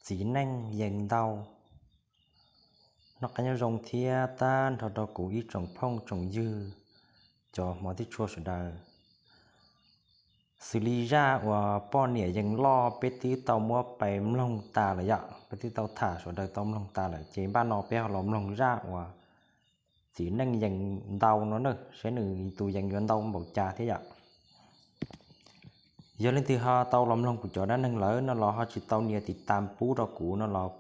Txiv neej yees ntau. Noj qab nyob zoo thiab tag nrho rau kuv ib tsoom phooj tsoom ywg cov hmov thiab tshua sawv daws. Xws li zaj uas poj niam yees loj peb twb tau muab pais mloog tas lawm yom, peb twb tau tham sawv daws tau mloog tas lawm, ces npaj no peb ho los mloog zaj uas txiv neej yees ntau no na, saib nws tus yees yuav ntau npaum cas thiab yom. Yog leej twg ho tau los mloog kuv cov dab neeg lawm no los ho tsis tau nias tiv tam pub rau kuv no los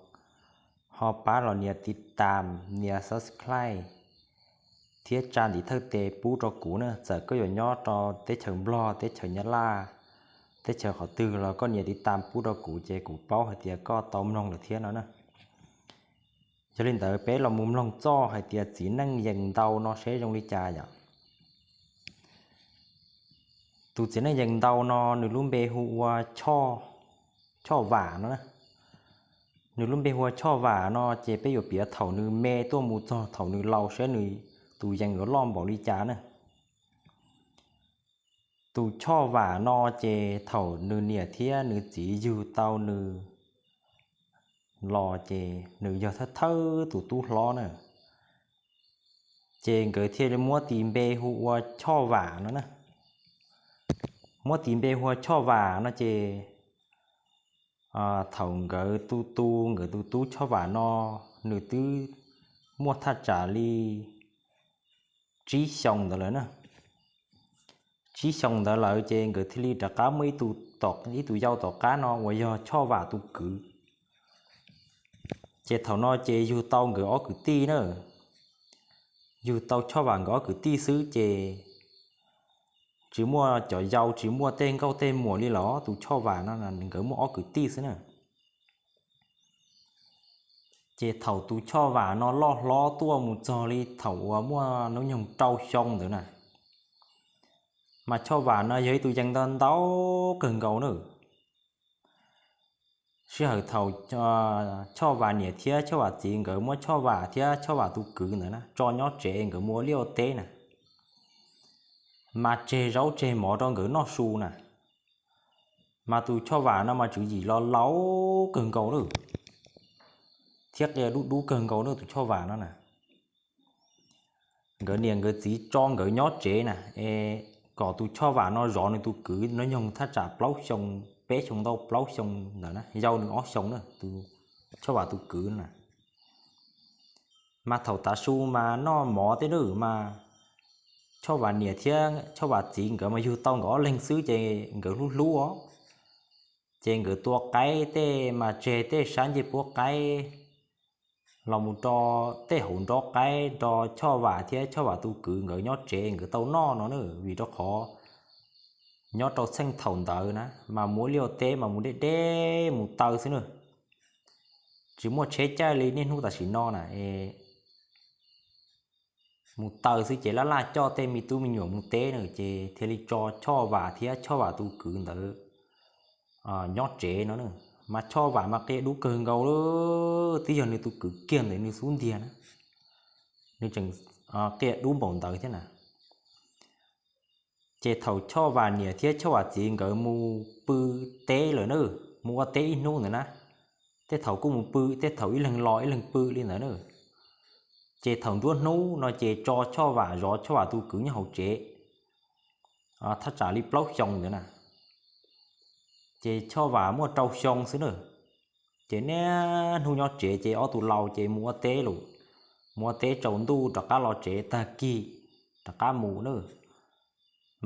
ho pab los nias tiv tam, nias subscribe thiab tsa ntiv thawj tes pub rau kuv na. Txawm koj yuav nyob rau teb chaws Nplog, teb chaws Nyab Laj, teb chaws qhov twg los koj nias tiv tam pub rau kuv ces kuv paub hais tias koj tau mloog lawm thiab no na. Yog li ntawd peb los mus mloog txoj hais tias txiv neej yees ntau no seb zoo li cas yom. Tus txiv neej yees ntau no nws lub npe hu ua Choj Vam no. Nws lub npe hu ua Choj Vam no ces peb yuav piav thaum nws me tuaj mus txog thaum nws laus saib nws tus yees yuav loj npaum li cas na. Tus Choj Vam no ces thaum nws niam thiab nws txiv yug tau nws los ces nws yog thawj thawj tus tub hlob na. Ces nkawd thiaj li muab tis npe hu ua Choj Vam no na. Muab tis npe hu ua Choj Vam no ces thaum nkawd tu tu nkawd tus tub Choj Vam no nws twb muaj thaj tsam li tsib xyoos ntawd lawm na. Tsib xyoos ntawd lawm ces nkawd thiaj li rov qab muaj ib tug yau tom qab no uas yog Choj Vam tus kwv. Ces thaum no ces yug tau nkawd ob kwv tij na, yug tau Choj Vam nkawd ob kwv tij xwb ces tsis muaj cov yau, tsis muaj tej nkauj tej muam li los tus Choj Vam no nkawd muaj ob kwv tij xwb na. Ces thaum tus Choj Vam no loj hlob tuaj mus txog li thaum uas muaj hnub nyoog rau xyoo ntawd na, mas Choj Vam no yog ib tug yees ntau ntau kawg nkaus na. Sij hawm thaum Choj Vam niam thiab Choj Vam txiv nkawd muab Choj Vam thiab Choj Vam tus kwv ntawd na tso nyob tsev nkawd mus ua liaj ua teb na, mas tseg zaub tseg mov rau nkawd noj su na, mas tus Choj Vam no mas tswv yim los laus kawg nkaus lawm, thiab qia dub dub kawg nkaus lawm tus Choj Vam no na. Nkawd niam nkawd txiv tso nkawd nyob tsev na, es kom tus Choj Vam no zov nws tus kwv hnub nyoog thaj tsam plaub xyoo, peb xyoo ntau plaub xyoo ntawd na, yau nws ob xyoo na, tus Choj Vam tus kwv na. Mas thaum tav su mas noj mov tej na mas Choj Vam niam thiab Choj Vam txiv nkawd mas yug tau nkawd ob leeg xwb ces nkawd hlub hlub os. Ces nkawd tua qaib tej mas tseg tej sab ncej puab qaib los mus rau tej hauv nrob qaib rau Choj Vam thiab Choj Vam tus kwv nkawd nyob tsev nkawd tau noj no na, vim rau qhov nyob rau txheej thaum ntawd na mas mus ua liaj ua teb mas mus deb deb mus taw xwb na, tsis muaj tsheb caij li niaj hnub tam sim no na. Mus taw xwb ces laj laj coj tej me tub me nyuam mus teb na, ces thiaj li tso Choj Vam thiab Choj Vam tus kwv ntawd nyob tsev no na. Mas Choj Vam mas qia dub kawg nkaus li, twb yog nws tus kwv kiag ntawd nws xub ntiag na, nws tseem qia dub npaum ntawd thiab na. Ces thaum Choj Vam niam thiab Choj Vam txiv nkawd mus pw teb lawm na, mus ua teb ib hnub ntawd na, tej thaum kuj mus pw, tej thaum ib leeg los ib leeg pw li ntawd na. Ces thaum nruab hnub no ces tso Choj Vam zov Choj Vam tus kwv nyob hauv tsev thaj tsam li plaub xyoo ntawd na. Ces Choj Vam muaj rau xyoo xwb na. Ces niaj hnub nyob tsev ces ob tug laus ces mus ua teb lawm, mus ua teb tsaus ntuj rov qab los tsev tag kis rov qab mus na.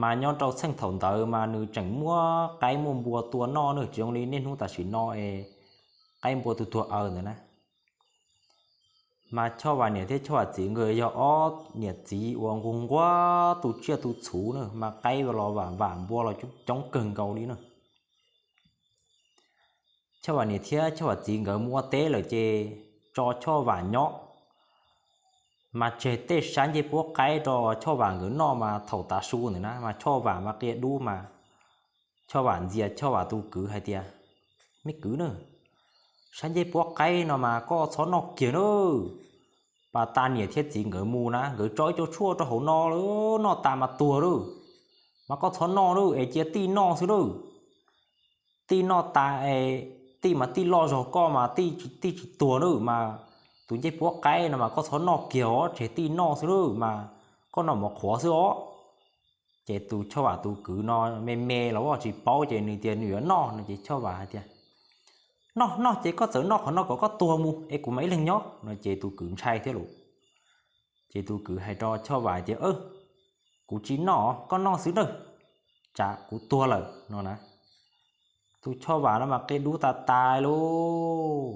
Mas nyob rau txheej thaum ntawd mas nws tseem muaj qaib muaj npua tua noj na, tsis zoo li niaj hnub tam sim no es qaib npua tuag tuag aws ntawd na. Mas Choj Vam niam thiab Choj Vam txiv nkawd yog ob niam txiv uas nquag nquag tu tsiaj tu txhuv na, mas qaib los vam vam npua los coob kawg nkaus li na. Choj Vam niam thiab Choj Vam txiv nkawd mus ua teb lawm ces tso Choj Vam nyob, mas tseg tej sab ncej puab qaib rau Choj Vam nkawd noj mas thaum tav su ntawd na mas Choj Vam mas qia dub mas Choj Vam ntxias Choj Vam tus kwv hais tias, me kwv na, sab ncej puab qaib no mas koj txhob noj kiag na, pas tas niam thiab txiv nkawd mus na nkawd tso ib co tshuaj rau hauv no lawm, noj tas mas tuag lawm, mas koj txhob noj na es cia tij noj xwb na. Tij noj tas es tij mas tij loj zog koj mas tij tsis tuag na mas tus ncej puab qaib no mas koj txhob noj kiag os, tseg tij noj xwb na mas koj noj mov qhuav xwb os. Ces tus Choj Vam tus kwv no me me los tsis paub ces nws tias nws yuav noj no ces Choj Vam hais tias, Noj noj ces koj txawm noj qhov no kom koj tuag mus es kuv mam ib leeg nyob no ces tus kwv ntshai thiab lus. Ces tus kwv hais rau Choj Vam tias, Kuv tsis noj, koj noj xwb na, tsam kuv tuag lawm no na. Tus Choj Vam no mas qia dub tas tas lauj.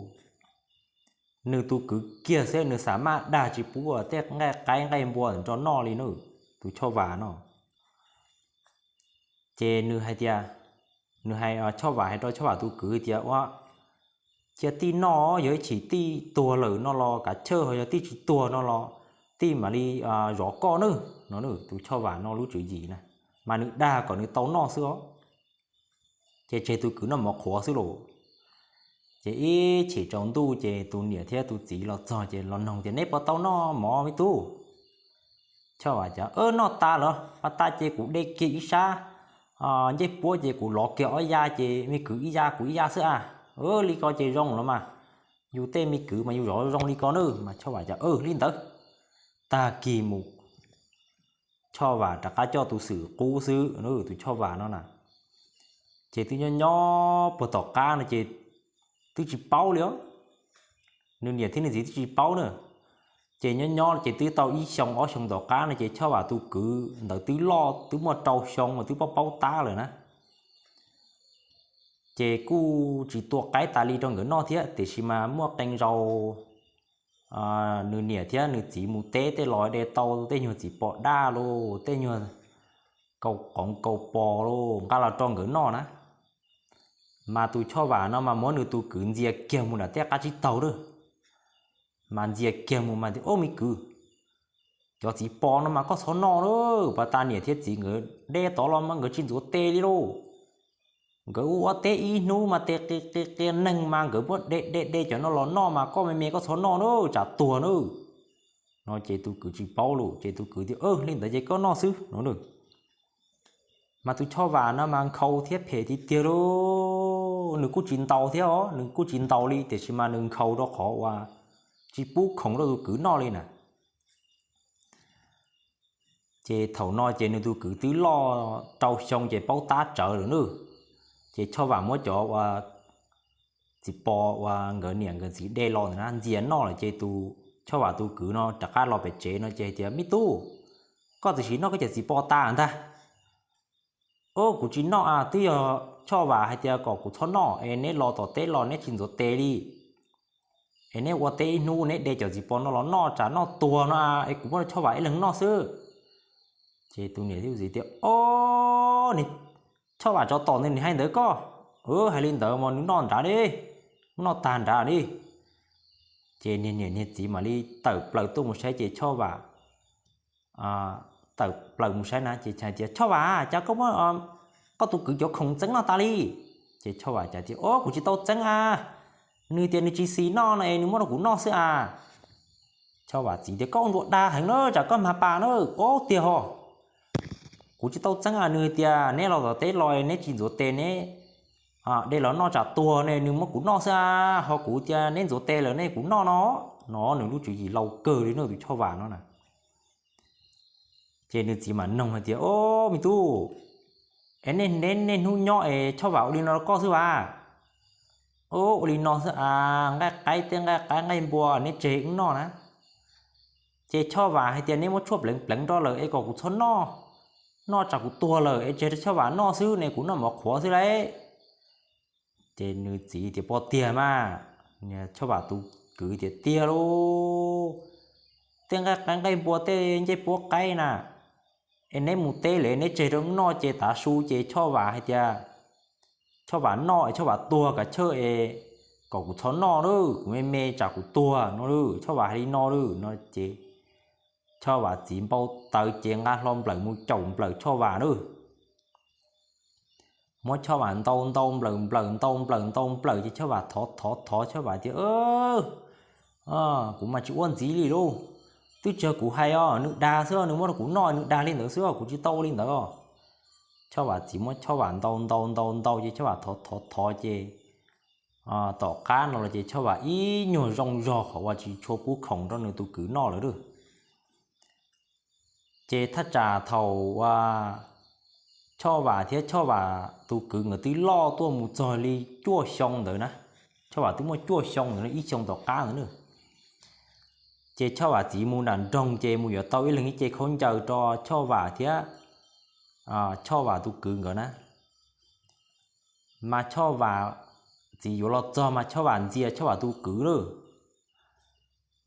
Nws tus kwv kiag xwb nws xam maj dag tsis pub tej nqaij qaib nqaij npua nrog noj li na, tus Choj Vam no. Ces nws hais tias, nws hais, Choj Vam hais rau Choj Vam tus kwv tias, Ua, cia tij noj, yog ib chim tij tuag lawm no los kav chawj, ho yog tij tsis tuag no los tij mam li zov koj na no. Tus Choj Vam no lub tswv yim na, mas nws dag kom nws tau noj xwb os. Ces tseg tus kwv noj mov qhuav xwb lauj. Ces ib chim tsaus ntuj ces tus niam thiab tus txiv los txog ces los noog tias, Neb puas tau noj mov me tub? Choj Vam tias, Noj tas lawm, pas tas ces kuv de kiag ib sab ncej puab ces kuv lov kiag ob ya ces me kwv ib ya kuv ib ya xwb a. Li ko ces zoo los mas, yus tej me kwv mas yus zov zoo li ko na mas. Choj Vam tias, Li ntawd. Tag kis mus Choj Vam rov qab coj tus xwm qub xwb, tus Choj Vam no na. Ces twb nyob nyob puag tom qab no ces twb tsis paub li os. Nws niam thiab nws txiv twb tsis paub na. Ces nyob nyob ces twb tau ib xyoo ob xyoo tom qab no ces Choj Vam tus kwv ntawd twb loj twb muaj rau xyoo mas twb paub paub tab lawm na. Ces kuj tsis tua qaib tas li rau nkawd noj thiab tiam sis mas muaj qee zaus nws niam thiab nws txiv mus teb tej los de tau tej nyuag txiv pos daj los tej nyuag kaus qoov kaus pos los nqa los rau nkawd noj na. Mas tus Choj Vam no mas muab nws tus kwv ntxias kiag mus nram tej qab tsib taug lawm. Mas ntxias kiag mus mas tias, Ob me kwv, cov txiv pos no mas koj txhob noj lauj, pas tas niam thiab txiv nkawd de tod los mas nkawd tsis ntxuav tes li lauj. Nkawd ua ua teb ib hnub mas tes qia qia neeg mas nkawd muab de de de cov no los noj mas koj me me koj txhob noj na tsam tuag na. No ces tus kwv tsis paub lus ces tus kwv tias, Li ntawd ces koj noj xwb no. Mas tus Choj Vam no mas nkhaus thiab phem tiag tiag lauj, nws kuj tsis ntaus thiab os, nws kuj tsis ntaus li tiam sis mas nws nkhaus rau qhov uas tsis pub khoom rau tus kwv noj li na. Ces thaum no ces nws tus kwv twb loj rau xyoo ces paub tab tsawv lawm na. Ces Choj Vam muab cov txiv pos uas nkawd niam nkawd txiv de los ntawd na ntxias noj lawm ces tus Choj Vam tus kwv no rov qab los pem tsev no ces hais tias, Me tub, koj txawm sim noj koj cov txiv pos tas ntag. Ub, kuv tsis noj a, twb yog Choj Vam hais tias kom kuv txhob noj es neb los tom teb los neb tsis ntxuav tes li, es neb ua teb ib hnub neb de cov txiv pos no los noj tsam noj tuag no es kuv muab rau Choj Vam ib leeg noj xwb. Ces tus niam thiab txiv tias, Ob, Choj Vam tsov tom ntawd nws hais ntawd koj. Hais li ntawd mas nws noj nrad li, noj tag nrad li. Ces niag niam niag txiv mam li tawm plaws tuaj mus saib ces Choj Vam tawm plaws mus saib na ces hais tias, Choj Vam, cas koj muab koj tus kwv cov khoom txeeb noj tas li? Ces Choj Vam cas tias, Ob, kuv tsis tau txeeb a, nws tias nws tsis xis noj no es nws muab rau kuv noj xwb a. Choj Vam txiv tias, Koj ua ntsuag dag heev na, tsam koj mag pas na, ob tiag ho. Kuv tsis tau txeeb a, nws tias neb los tom teb los neb tsis ntxuav tes neb de los noj tsam tuag ne, nws muab kuv noj xwb a, ho kuv tias neb ntxuav tes lawm ne kuv noj no. No nws lub tswv yim laus kawg li no tus Choj Vam no na. Ces nws txiv mam noog hais tias, Ob, me tub, es nej niaj hnub nyob es Choj Vam ua li no rau koj xwb vas? Ub, ua li no xwb a, nqaij qaib tej nqaij qaib nqaij npua neb tseg wb noj na. Ces Choj Vam hais tias, Neb muab tshuaj pleev pleev rau lawm es kom kuv txhob noj, noj tsam kuv tuag lawm es tseg rau Choj Vam noj xwb ne, kuv noj mov qhuav xwb lauj. Ces nws txiv tias, Puas tiag mas? Choj Vam tus kwv tias, Tiag lauj, tej nqaij qaib nqaij npua tej ncej puab qaib na, es neb mus teb lawm neb tseg rau wb noj ces tav su ces Choj Vam hais tias Choj Vam noj es Choj Vam tuag kav chawj es kom kuv txhob noj lauj, kuv me me tsam kuv tuag no lauj. Choj Vam hais li no lauj. No ces Choj Vam txiv npau taws ces nqa hlo nplawm mus caum nplawm Choj Vam lauj. Muab Choj Vam ntaus ntaus nplawm nplawm ntaus nplawm ntaus nplawm ces Choj Vam thov thov thov Choj Vam tias, Kuv mas tsis ua ntxiv li lauj. Twb tsis yog kuv hais os, nws dag xwb, nws muab rau kuv noj nws dag li ntawd xwb, kuv tsis tau ua li ntawd. Choj Vam txiv muab Choj Vam ntaus ntaus ntaus ntaus ces Choj Vam thov thov thov ces tom qab no los ces Choj Vam ib nyuag zoo zog qhov uas tsis tshua pub khoom rau nws tus kwv noj lawm lauj. Ces thaj tsam thaum uas Choj Vam thiab Choj Vam tus kwv nkawd twb loj tuaj mus txog li cuaj xyoo ntawd na, Choj Vam twb muaj cuaj xyoo ntawd, ib xyoo tom qab ntawd na, ces Choj Vam txiv mus nram nroog ces mus yuav tau ib leeg ib ce khaub ncaws rau Choj Vam thiab Choj Vam tus kwv nkawd na. Mas Choj Vam txiv yuav los txog mas Choj Vam ntxias Choj Vam tus kwv lauj.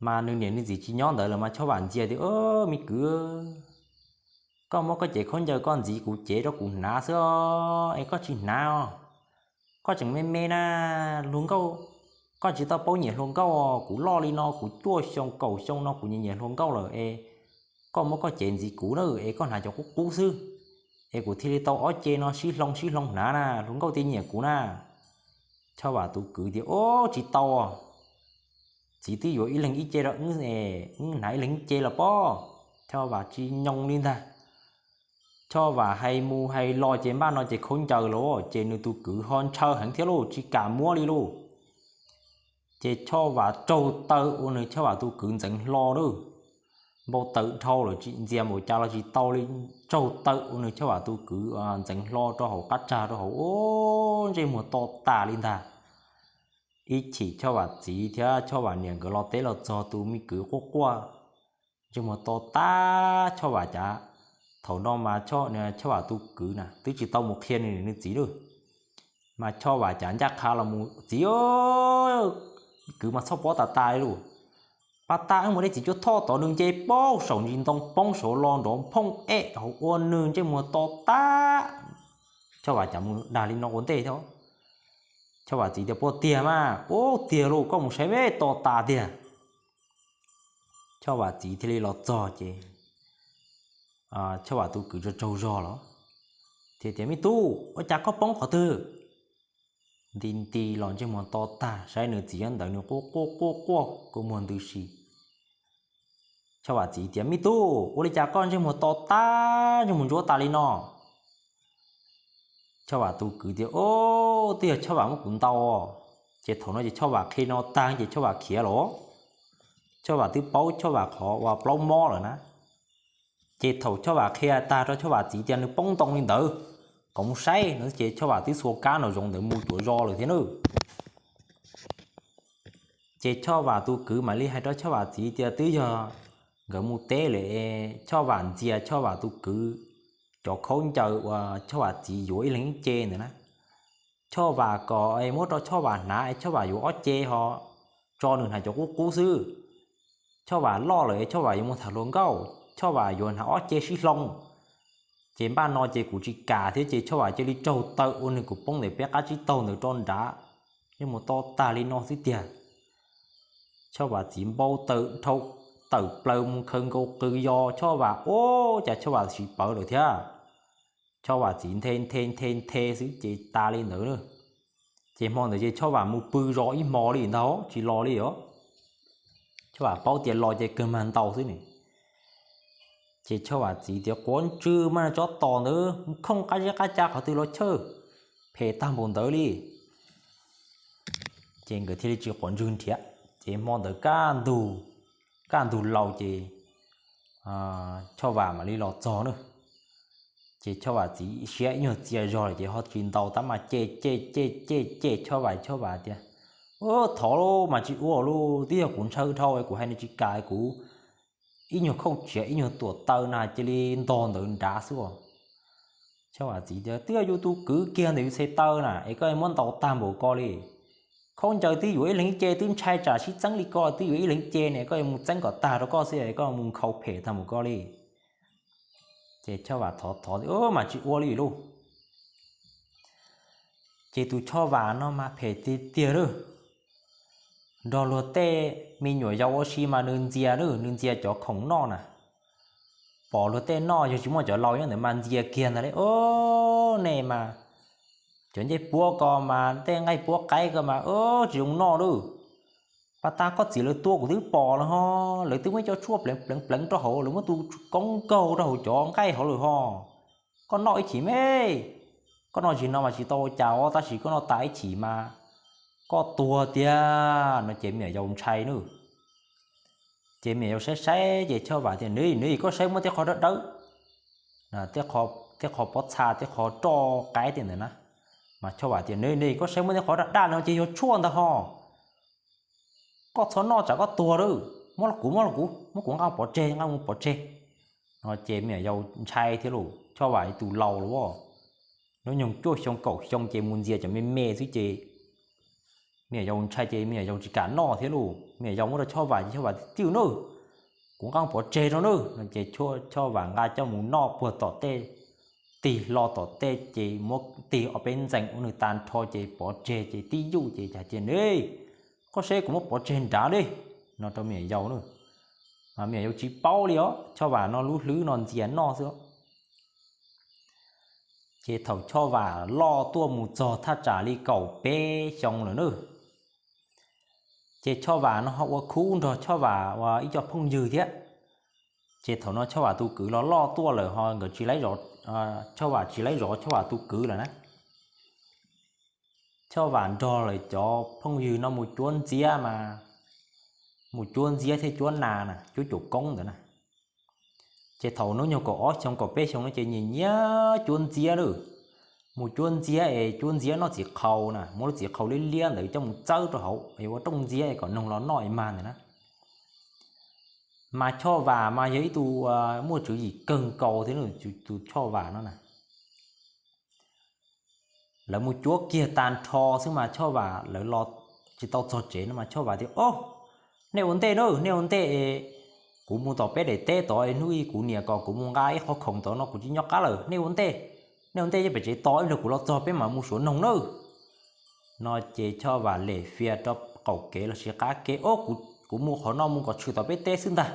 Mas nws niam nws txiv tsis nyob ntawd lawm mas Choj Vam ntxias tias, Me kwv, koj muab koj cev khaub ncaws koj ntxiv kuv cev rau kuv hnav xwb es koj tsis hnav os. Koj tseem me me na, hluas nkauj, koj tsis tau paub nyiam hluas nkauj os. Kuv loj li no kuv cuaj xyoo kaum xyoo no kuv nyiam nyiam hluas nkauj lawm es koj muab koj cev ntxiv kuv na es koj hnav cov qub qub xwb es kuv thiaj li tau ob ce no sib hloov sib hloov hnav na, hluas nkauj thiaj nyiam kuv na. Choj Vam tus kwv tias, Ub, tsis tau os. Txiv twb yuav ib leeg ib ce rau wb, wb hnav ib leeg ib ce los pob. Choj Vam tsis nyoo li ntag. Choj Vam hais mus hais los ces npaj no ces khaub ncaws los ces nws tus kwv ho ntshaw heev thiab lauj, tsis kam muab li lauj. Ces Choj Vam raug taw ua nws Choj Vam tus kwv ntxeev hlo lauj. Npau taws dhau lawm tsis ntxias npaum cas los tsis tau li, raug taw ua nws Choj Vam tus kwv ntxeev hlo rau hauv qab tsag rau hauv, ub, ntsej muag to tas li ntag. Ib chim Choj Vam txiv thiab Choj Vam niam nkawd los teb los txog tus me kwv quaj quaj ntsej muag to tas Choj Vam cav. Thaum no mas Choj Vam tus kwv na twb tsis tau mus qhia nws niam nws txiv lauj. Mas Choj Vam cav ncaj qha los mus, Txiv, kwv mas txhoj pob tas tas li lauj. Pas tas wb mus de txiv cuab thoj tod nws nce paub saum ntsis ntoo poob saud los nrov phooj ej hauv ua nws ntsej muag to tas. Choj Vam cav mus dag li no ua ntej thiab. Choj Vam txiv tias, Puas tiag mas? Ub, tiag lauj, koj mus saib me to tas tiag. Choj Vam txiv thiaj li los txog ces Choj Vam tus kwv tsaug tsaug zog los thiaj tias, Me tub, ua cas koj poob qhov twg? Nti nti los ntsej muag to tag, saib nws txiv nyob ntawd nws quaj quaj quaj quaj kua muag ntws si. Choj Vam txiv tias, Me tub, ua li cas koj ntsej muag to tag, ntsej muag ntsuab tas li no? Choj Vam tus kwv tias, Ub, twb yog Choj Vam muab kuv ntaus. Ces thaum no ces Choj Vam qhia no tag ces Choj Vam khiav los. Choj Vam twb paub Choj Vam qhov uas plaub mob lawm na. Ces thaum Choj Vam qhia tag rau Choj Vam txiv tias nws poob ntoo li ntawd, kom mus saib no ces Choj Vam twb xuas kab nraum zoov ntawd mus cuav zos lawm thiab na. Ces Choj Vam tus kwv mam li hais rau Choj Vam txiv tias twb yog nkawd mus teb lawm, Choj Vam ntxias Choj Vam tus kwv cov khaub ncaws uas Choj Vam txiv yuav ib leeg ib ce ntawd na. Choj Vam kom muab rau Choj Vam hnav es Choj Vam yuav ob ce ho tso nws hnav cov qub qub xwb. Choj Vam loj lawm es Choj Vam yuav mus tham hluas nkauj, Choj Vam yuav hnav ob ce sib hloov. Ces npaj no ces kuv tsis kam thiab ces Choj Vam cia li tsaug taw ua nws kuv poob ntawm peb qab tsib taug ntawd rau nrad, yeej mus to tag li no xwb tiag. Choj Vam txiv npau taws dhau, tawm plaws mus khaws nkaus qws yos Choj Vam, ub, cas Choj Vam siv pawv lawm thiab. Choj Vam txiv nthe nthe nthe nthe xwb ces tas li ntawd na. Ces hmo ntawd ces Choj Vam mus pw zos ib hmo li ntag tsis los li os. Choj Vam paub tias los ces kawg mag ntaus xwb ne. Ces Choj Vam txiv tias, Quav ntswg mas, tsob tos ntawd mus khooj qab zeb qab ca qhov twg los chawj, phem tag npaum ntawd li. Ces nkawd thiaj li tsis quav ntswg nrhiav. Ces hmo ntawd kaj ntug, kaj ntug laus ces Choj Vam mam li los txog na. Ces Choj Vam txiv siab ib nyuag txias zog lawm ces ho tsis ntaus tab mas cem cem cem cem cem Choj Vam, Choj Vam tias, Thov lauj, mas tsis ua lauj, twb yog kuv ntshaw dhau kuv hais nws tsis kam, kuv ib nyuag khauj tsiav ib nyuag tuam taw na cia li ntog ntawd nrad xwb os. Choj Vam txiv tias, Twb yog yus tus kwv kiag ntawm yus txhais taw na es koj muab ntaus tag npaum ko li. Khaub ncaws twb yuav ib leeg ib ce, twb ntshai tsam sib txeeb li ko, twb yuav ib leeg ib ce ne, koj mus txeeb kom tag rau koj xwb es koj mus nkhaus phem tag npaum ko li. Ces Choj Vam thov thov, Mas tsis ua li lauj. Ces tus Choj Vam no mas phem tiag tiag lauj. Nrog luag tej me nyuam yaus ua si mas nws ntxias lauj, nws ntxias cov khoom noj na. Pom luag tej noj yog tsis muaj cov laus nyob ntawd mas ntxias kiag ntag li, Ub, nej mas cov ncej puab ko mas, tej nqaij puab qaib ko mas tsis zoo noj lauj. Pas tas koj txiv lawv tua kuv twb pom lawm ho, lawv twb muab ib co tshuaj pleev pleev pleev rau hauv, lawv muab tus koob nkaug rau hauv cov nqaij hauv lawm ho. Koj noj ib chim me, koj noj zaum no mas tsis tau ua cas os, tab sis koj noj tas ib chim mas koj tuag tiag no ces me nyuam yaus ntshai nawb. Ces me nyuam yaus saib saib ces Choj Vam tias, Nws, nws, koj saib muaj tej qhov dawb dawb, tej qhov pob txha, tej qhov roj qaib tej ntawd na. Mas Choj Vam tias, Nws, nws, koj saib muaj tej qhov daj daj no ces yog tshuaj ntag ho. Koj txhob noj tsam koj tuag lawm. Muab los kuv, muab los kuv, muab kuv nqa pov tseg, nqa mus pov tseg. No ces me nyuam yaus ntshai thiab lauj, Choj Vam ib tus laus lawm os, hnub nyoog cuaj xyoo kaum xyoo ces mus ntxias cov me me xwb ces me nyuam yaus ntshai ces me nyuam yaus tsis kam noj thiab lauj. Me nyuam yaus muab rau Choj Vam ces Choj Vam tias, Tij laug nawb, kuv nqa pov tseg rau nawb. No ces Choj Vam nqa coj mus noj puag tom tej, tig hlo tom tej ces muab tig ob peb ntxees ua nws tag nrho ces pov tseg ces tib yuj ces cas tias, Nws, koj saib kuv muab pov tseg nrad li, no rau me nyuam yaus nawb. Mas me nyuam yaus tsis paub li os, Choj Vam no lub hlwb no ntxias noj xwb. Ces thaum Choj Vam loj tuaj mus txog thaj tsam li kaum peb xyoo lawm nawb, ces Choj Vam no ho ua khub nrog Choj Vam ua ib co phooj ywg thiab. Ces thaum no Choj Vam tus kwv los loj tuaj lawm ho nkawd tsis laib zov, Choj Vam tsis laib zov Choj Vam tus kwv lawm na. Choj Vam nrog lawv cov phooj ywg no mus cuab ntxiab mas, mus cuab ntxiab thiab cuab nas na, cuab cuam koob ntawd na. Ces thaum hnub nyoog kaum ob xyoo kaum peb xyoo no ces nyiam nyiam cuab ntxiab lawm. Mus cuab ntxiab es cuab ntxiab noj txiv qhau na, muab lub txiv qhau liab liab ntawd coj mus txawb rau hauv es ua rooj ntxiab es kom noog los noj es mag ntawd na. Mas Choj Vam mas yog ib tug muaj tswv yim kawg nkaus thiab, tus Choj Vam no na. Lawv mus cuab kiag tag nrho xwb mas Choj Vam lawv los tsis tau txog tsev no mas Choj Vam tias, Ob, nej ua ntej na, nej ua ntej es kuv mus tom peb daim teb tod es hnub ib kuv niam kom kuv mus nqa ib qhov khoom tod no kuv tsis nyob qab lawm, nej ua ntej, nej ua ntej cia pem tsev tos ib pliag kuv los txog peb mam mus suav noog nawb. No ces Choj Vam lem fias rau qaum kev los sis qab kev, Ob, kuv mus qhov no mus kom tshwm tom peb teb xwb ntag.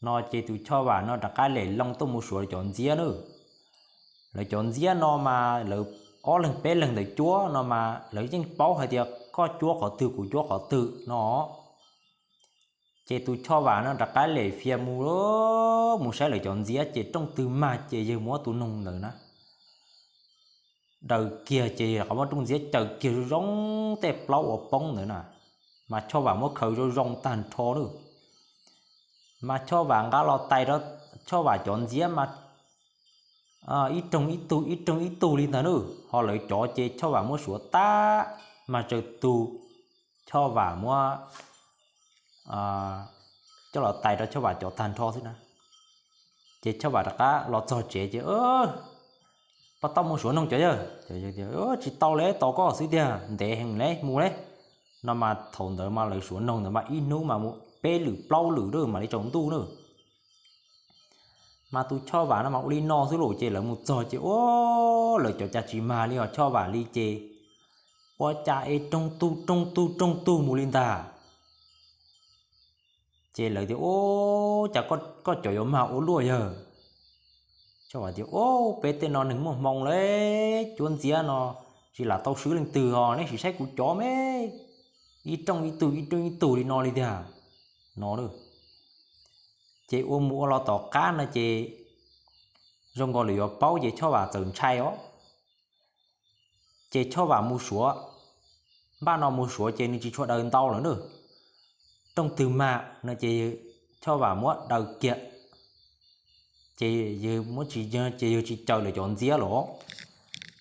No ces tus Choj Vam no rov qab lem loo tuaj mus suav lawv cov ntxiab nawb. Lawv cov ntxiab no mas lawv ob leeg peb leeg ntawd cuab no mas lawv yeej paub hais tias koj cuab qhov twg kuv cuab qhov twg no. Ces tus Choj Vam no rov qab lem fias mus, mus saib lawv cov ntxiab ces rooj twg mag ces yawg muab tus noog ntawd na daws kiag ces rov qab muab rooj ntxiab caws kiag zoo zoo, tej plaub uas poob ntawd na, mas Choj Vam muab khaws zoo zoo tag nrho nawb. Mas Choj Vam nqa los tais rau Choj Vam cov ntxiab mas ib rooj ib tug ib rooj ib tug li ntag nawb, ho lawv cov ces Choj Vam muab suav tag mas tsawg tug Choj Vam muab coj los tais rau Choj Vam cov tag nrho xwb na. Ces Choj Vam rov qab los txog tsev ces, Pab tau mus suav noog cov yawg. Tsis tau li, tos koj xwb tiag, ntev heev li, mus li. No mas thaum ntawd mas lawv suav noog ntawd mas ib hnub mas mus peb lwm plaub lwm lawm mam li tsaus ntuj nawb. Mas tus Choj Vam no mas ua li no xwb los ces lawv mus txog ces ua, lawv cov cas tsis mag li os Choj Vam li ces ua cas es rooj tug rooj tug rooj tug mus li ntag. Ces lawv tias, Ub, cas koj cov yuav mag ua luaj yawg? Choj Vam tias, Ub, peb tej no neeg muaj hmoo li, cuab ntxiab no tsis lam tau swb leej twg os, nej sim saib kuv cov me, ib rooj ib tug ib rooj ib tug li no li tiag no. Ces ua mus ua los tom qab no ces zoo nkaus lawv yuav paub ces Choj Vam txawm ntshai os. Ces Choj Vam mus suav, npaj no mus suav ces nws tsis tshua daws ntau lawm na. Rooj twg mag no ces Choj Vam muab daws kiag, ces yawg muab tsis, ces yawg tsis caws lawv cov ntxiab los.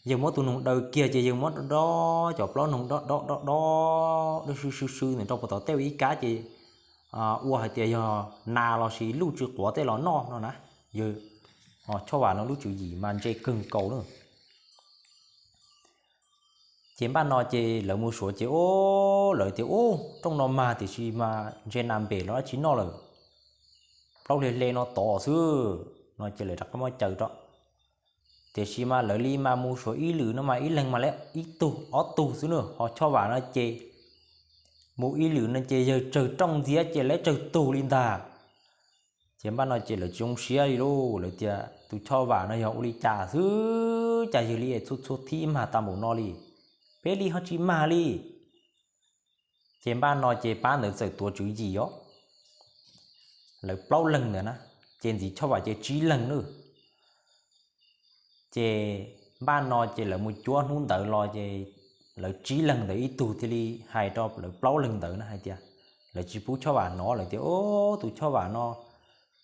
Yawg muab tus noog daws kiag ces yawg muab dob cov plaub noog dob dob dob dob sw sw sw ntawm rau puag tom tej ua ib kab ces ua hais tias yog nas los sis luj tsw quav tej los noj no na. Yawg, Choj Vam no lub tswv yim mas ntse kawg nkaus na. Ces npaj no ces lawv mus suav ces ub, lawv tias ub, rooj no mag tiam sis mas ntshe nas npem los dab tsi noj lawm, plaub hli hle no tod xwb no ces lawv rov qab muab caws rau. Tiam sis mas lawv li mas mus suav ib lwm no mas ib leeg mas li ib tug ob tug xwb na, ho Choj Vam no ces mus ib lwm no ces yawg tsawg rooj ntxiab ces lawv tsawg tug li ntag. Ces npaj no ces lawv tsis zoo siab li lauj, lawv tias tus Choj Vam no yog ua li cas xwb cas yawg li txhua txhua thib mag tag npaum no li, peb li ho tsis mag li. Ces npaj no ces pab ntawd txawm tuav tswv yim os, lawv plaub leeg ntawd na, ces ntxiv Choj Vam ces tsib leeg na. Ces npaj no ces lawv mus cuab hnub ntawd los ces lawv tsib leeg ntawd ib tug thiaj li hais rau lawv plaub leeg ntawd na hais tias, lawv tsis pub Choj Vam hnov, lawv tias, Ub, tus Choj Vam no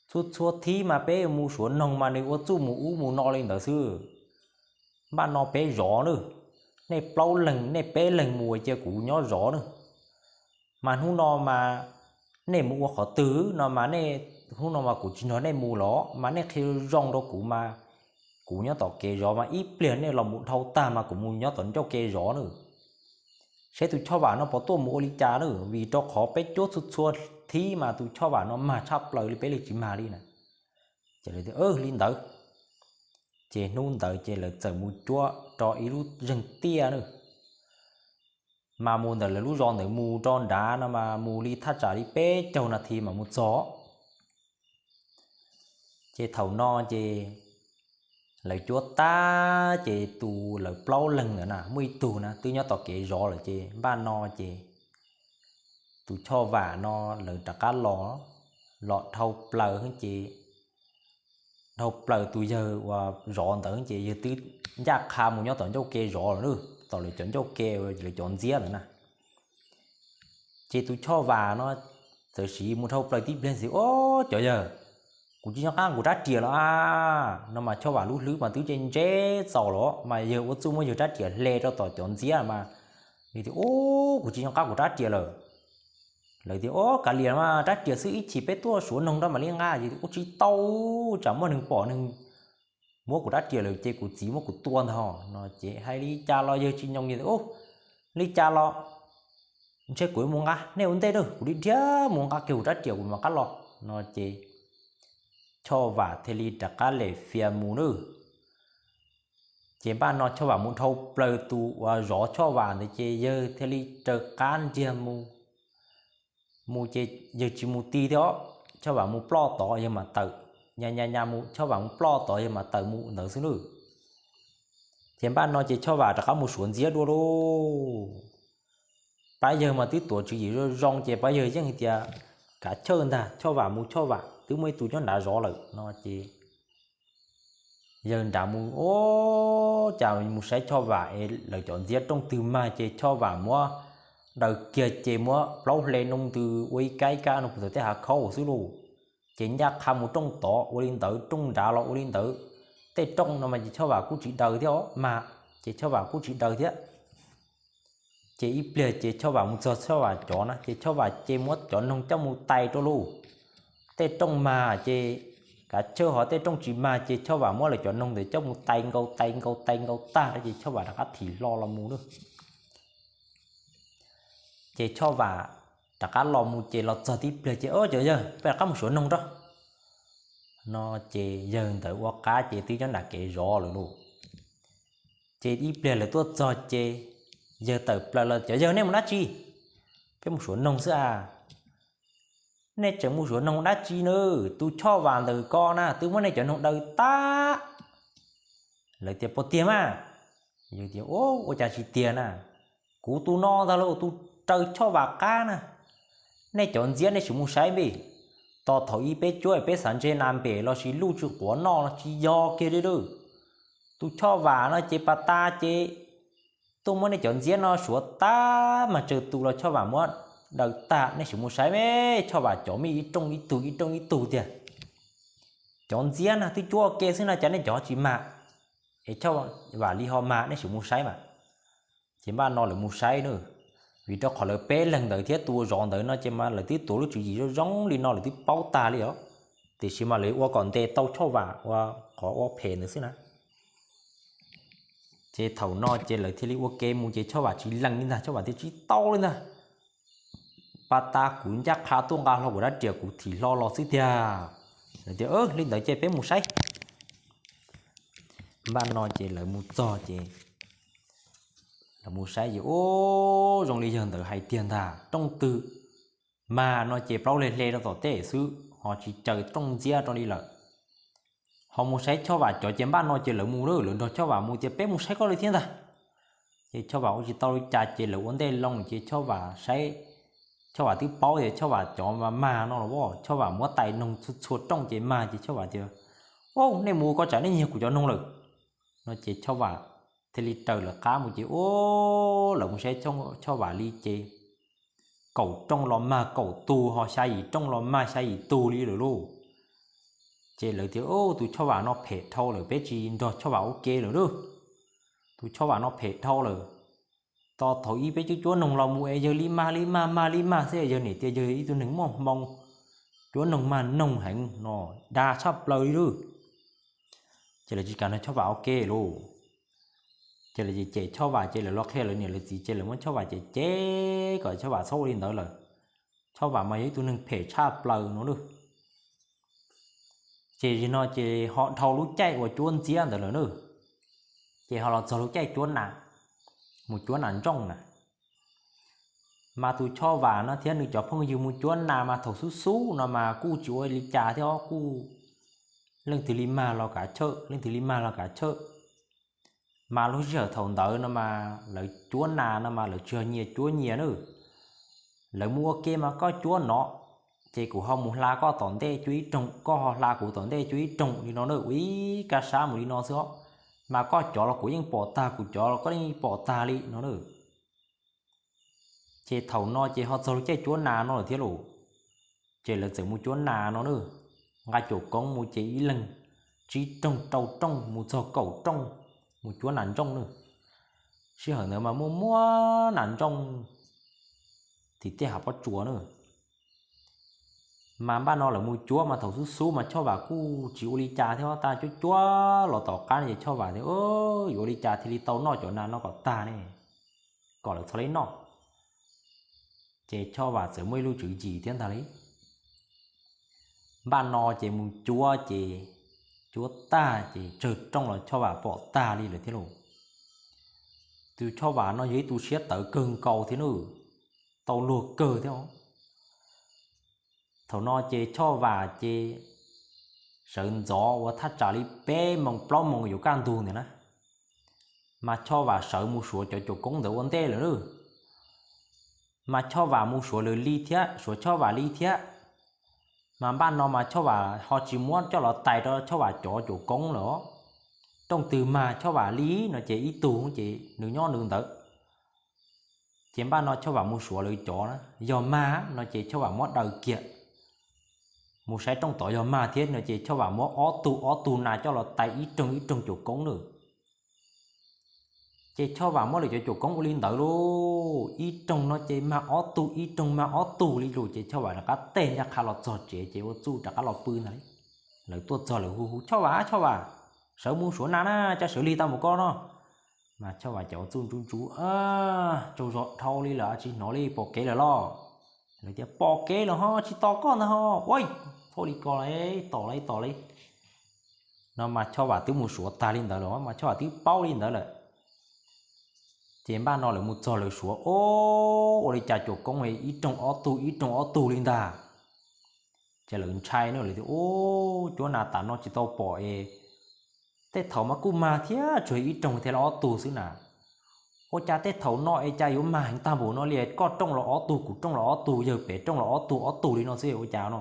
txhua txhua thib mas peb mus suav noog mas nws ua txuj mus ub mus no li ntawd xwb. Npaj no peb zov na, nej plaub leeg nej peb leeg mus cia kuv nyob zov na. Mas hnub no mas nej mus ua qhov twg no mas, hnub no mas kuv tsis nrog nej mus los mas nej qhia zoo rau kuv mas kuv nyob tom kev zov mas ib pliag nej los mus dhau tag mas kuv mus nyob tom ncauj kev zov na. Saib tus Choj Vam no puas tuaj mus ua li cas na, vim rau qhov peb cuab txhua txhua thib mas tus Choj Vam no mag tshaj plaws li, peb li tsis mag li na. Ces lawv tias, Li ntawd. Ces hnub ntawd ces lawv txawm mus cuab rau ib lub zeeg tiaj na. Mas mus ntawm lawv lub zos ntawd mus rau nrad no mas mus li thaj tsam li peb caug nas this mas mus txog. Ces thaum no ces lawv cuab tag ces tus lawv plaub leeg ntawd na muaj ib tug na twb nyob tom kev zov lawm ces npaj no ces tus Choj Vam no lawv rov qab los, los dhau plaws ces dhau plaws tus yawg uas zov ntawd ces yawg twb ncaj qha mus nyob tom ncauj ke zov lawm na, tom lawv cov ncauj ke, lawv cov ntxiab lawm na. Ces tus Choj Vam no txawm sim mus dhau plaws tib pliag xwb, Ob, cov yawg, kuv tsis nco qab kuv rab riam los a. No mas Choj Vam lub hlwb mas twb ntse ntse txaus los mas yawg ua txuj muab yawg rab riam hle rau tom cov ntxiab mas, yawg tias, Ub, kuv tsis nco qab kuv rab riam lawm. Lawv tias, Ob, kav liam mas rab riam xwb, ib chim peb tuaj suav noog rau mam li nqa. Yawg tias, Ub, tsis tau, tsam muaj neeg pom neeg muab kuv rab riam lawm ces kuv txiv muab kuv tua ntag. No ces hais li cas los yawg tsis nyoo, yawg tias, Ub, li cas los ntshe kuv mus nqa, nej ua ntej na, kuv dhia dhia mus nqa kiag kuv rab riam kuv mam qab los. No ces Choj Vam thiaj li rov qab lem fias mus na. Ces npaj no Choj Vam mus dhau plaws tus uas zov Choj Vam ntawd ces yawg thiaj li raws qab ntiag mus. Mus ces yawg tsis mus ti thiab os, Choj Vam mus ploj tod yawg mam tawm, nyas nyas nyas mus Choj Vam mus ploj tod yawg mam tawm mus ntawd xwb na. Ces npaj no ces Choj Vam rov qab mus suav ntxiab dua lauj. Pab yawg mas twb tuav tswv yim zoo zoo ces pab yawg yeej hais tias kav chawj ntag, Choj Vam mus Choj Vam, twb muaj ib tug nyob nrad zov lawm no ces yawg nrad mus, Ob, cas mus saib Choj Vam es lawv cov ntxiab rooj twg mag ces Choj Vam muab daws kiag ces muab plaub hle noo ntws ua ib kab ib kab no puag tom tej hav khaub xwb lauj. Ces ncaj qha mus rooj tod ua li ntawd, rooj nrad los ua li ntawd. Tej rooj no mas ces Choj Vam kuj tsis daws thiab os, mag ces Choj Vam kuj tsis daws thiab. Ces ib pliag ces Choj Vam mus txog Choj Vam cov na ces Choj Vam ces muab cov noog coj mus tais rau lauj. Tej rooj mag ces kav chawj, ho tej rooj tsis mag ces Choj Vam muab lawv cov noog ntawd coj mus tais nkaus tais nkaus tais nkaus tag ces Choj Vam rov qab thim hlo los mus na. Ces Choj Vam rov qab los mus ces los txog tib pliag ces, Ob, cov yawg, peb rov qab mus suav noog rau. No ces yawg ntawd ua qab ces twb nyob nram kev zov lawm lauj. Ces ib pliag lawv tuaj txog ces yawg tawm plaws los, Cov yawg, nej mus dab tsi? Peb mus suav noog xwb a. Nej tseem mus suav noog dab tsi na? Tus Choj Vam ntawm ko na twb muab nej cov noog daws tag. Lawv tias, Puas tiag mas? Yawg tias, Ua cas tsis tiag na? Kuv tus no ntag lauj, tus raws Choj Vam qab na. Nej cov ntxiab nej sim mus saib npe, tos thaum ub peb cuab peb xav ntshe nas npem los sis luj tsis quav noj no tsis yog kiag li lauj. Tus Choj Vam no ces pas tas ces tuaj muab nej cov ntxiab no suav tag mas tsaws tus los Choj Vam muab daws tag, nej sim mus saib me, Choj Vam cov me ib rooj ib tug ib rooj ib tug tiag. Cov ntxiab na twb cuab ua ke xwb no cas nej cov tsis mag, es Choj Vam li ho mag, nej sim mus saib mas. Ces npaj no lawv mus saib na, vim rau qhov lawv peb leeg ntawd thiab tus zov ntawd no ces mas lawv twb tuav lub tswv yim zoo zoo li no lawv twb paub tag li os, tiam sis mas lawv ua kom ntes tau Choj Vam ua qhov ua phem ntawd xwb na. Ces thaum no ces lawv thiaj li ua ke mus ces Choj Vam tsis lees li ntag, Choj Vam tias, Tsis tau li ntag, pas tas kuv ncaj qha tuaj nqa hlo kuv rab riam kuv thim hlo los xwb tiag. Lawv tias, Li ntawd ces peb mus saib. Npaj no ces lawv mus txog ces lawv mus saib ces, Ub, zoo li yawg ntawd hais tiag ntag, rooj twg mag no ces plaub hle hle rau tom tej xwb ho tsis caws rooj ntxiab rau li lawm. Ho mus saib Choj Vam cov ces npaj no ces lawv mus, lawv nrog Choj Vam mus tias, Peb mus saib koj li thiab ntag. Ces Choj Vam ua tsis tau li cas ces lawv ua ntej loo ces Choj Vam saib, Choj Vam twb paub tias Choj Vam cov mas mag no los as, Choj Vam muab tais noog txhua txhua rooj ces mag ces Choj Vam tias, Ub, nej mus ko tsam nej nyiag kuv cov noog lawm. No ces Choj Vam thiaj li raws lawv qab mus ces u, lawv mus saib Choj Vam li ces kaum rooj los mag kaum tug, ho xya yim rooj los mag xya yim tug li lawm lauj. Ces lawv tias, Tus Choj Vam no phem dhau lawm, peb tsis nrog Choj Vam ua ke lawm lauj. Tus Choj Vam no phem dhau lawm. Tos thaum ub peb cuab cuab noog los mus es yawg li mag li mag mag li mag xwb, yawg niam tias yawg ib tug neeg muaj hmoo, cuab noog mag noog heev no, dag tshaj plaws li lauj. Ces lawv tsis kam nrog Choj Vam ua ke lauj. Ces lawv cem Choj Vam ces lawv los qhia lawv niam lawv txiv ces lawv muab Choj Vam cem cem kom Choj Vam txhob ua li ntawd lawm. Choj Vam mas yog ib tug neeg phem tshaj plaws no lauj. Ces zaum no ces ho dhau lub caij uas cuab ntxiab ntawd lawm na, ces ho los txog lub caij cuab nas, mus cuab nas ntsooj na. Mas tus Choj Vam no thiab nws cov phooj ywg mus cuab nas mas thaum xub xub no mas kuj tsis ua li cas thiab os, kuj leej twg li mag los kav chawj, leej twg li mag los kav chawj. Mas lub sij hawm thaum ntawd no mas lawv cuab nas no mas lawv tsis yog nyias cuab nyias na. Lawv mus ua ke mas koj cuab no, ces kuv ho mus hla koj tom ntej cuab ib rooj, koj ho hla kuv tom ntej cuab ib rooj li no na, ua ib kab sab mus li no xwb os. Mas koj cov los kuv yeej pom tag, kuv cov los koj yeej pom tag li no na. Ces thaum no ces ho txog lub caij cuab nas no lawm thiab lauj. Ces lawv txawm mus cuab nas no na, nqa caum koob mus ces ib leeg tsib rooj rau rooj mus txog kaum rooj mus cuab nas ntsooj na. Sij hawm ntawd mas muaj muaj nas ntsooj tim tej hav pob tsuas na. Mas npaj no lawv mus cuab mas thaum xub xub mas Choj Vam kuj tsis ua li cas thiab, tag cuab cuab los tom qab no ces Choj Vam tias, Yuav ua li cas thiaj li tau noj cov nas no kom tag ne, kom lawv txhob li noj. Ces Choj Vam txawm muaj ib lub tswv yim thiab ntag li. Npaj no ces mus cuab ces cuab tag ces tsawg rooj los Choj Vam pom tag li lawm thiab lauj. Tus Choj Vam no yog ib tus siab tawv kawg nkaus thiab na, tau luag kawg thiab os. Thaum no ces Choj Vam ces sawv ntxov uas thaj tsam li peb moos plaub moos yuav kaj ntug ntawd na, mas Choj Vam sawv mus suav cov caum koob ntawd ua ntej lawm na. Mas Choj Vam mus suav lawv li thiab, suav Choj Vam li thiab. Mas npaj no mas Choj Vam ho tsis muab coj los tais rau Choj Vam cov caum koob lawm. Rooj twg mag Choj Vam li no ces ib tug ces nws nyob nws ntawd. Ces npaj no Choj Vam mus suav lawv cov na, yog mag no ces Choj Vam muab daws kiag mus saib rooj tod, yog mag thiab no ces Choj Vam muab ob tug ob tug nas coj los tais ib rooj ib rooj caum koob lawm. Ces Choj Vam muab lawv cov caum koob ua li ntawd lauj, ib rooj no ces mag ob tug ib rooj mag ob tug li lauj. Ces Choj Vam rov qab teg ncaj qha los txog tsev ces ua txuj rov qab los pw ntag li. Lawv tuaj txog lawv hu hu, Choj Vam, Choj Vam, sawv mus suav nas na, cas sawv lig tau mus koj no. Mas Choj Vam cov ua txuj ntsuv ntsuv, tsaug zog dhau li lawm, tsis hnov li, pom kev lawm los? Lawv tias, Pom kev lawm ho, tsis tos koj ntag ho. Ua, txhob li ko, tos li tos li. No mas Choj Vam twb mus suav tag li ntawd lawm, mas Choj Vam twb paub li ntawd lawm. Ces npaj no lawv mus txog lawv suav, o, ua li cas caum koob ib rooj ob tug ib rooj ob tug li ntag. Ces lawv ntshai na, lawv tias, Ub, cuab nas tas no tsis tau pom es, tej thaum mas kuj mag thiab, tsuas ib rooj thiab los ob tug xwb na. Ua cas tej thaum no es cas yuav mag heev tag npaum no li, koj rooj los ob tug, kuv rooj los ob tug, yawg pem rooj los ob tug ob tug li no xwb ua cas no?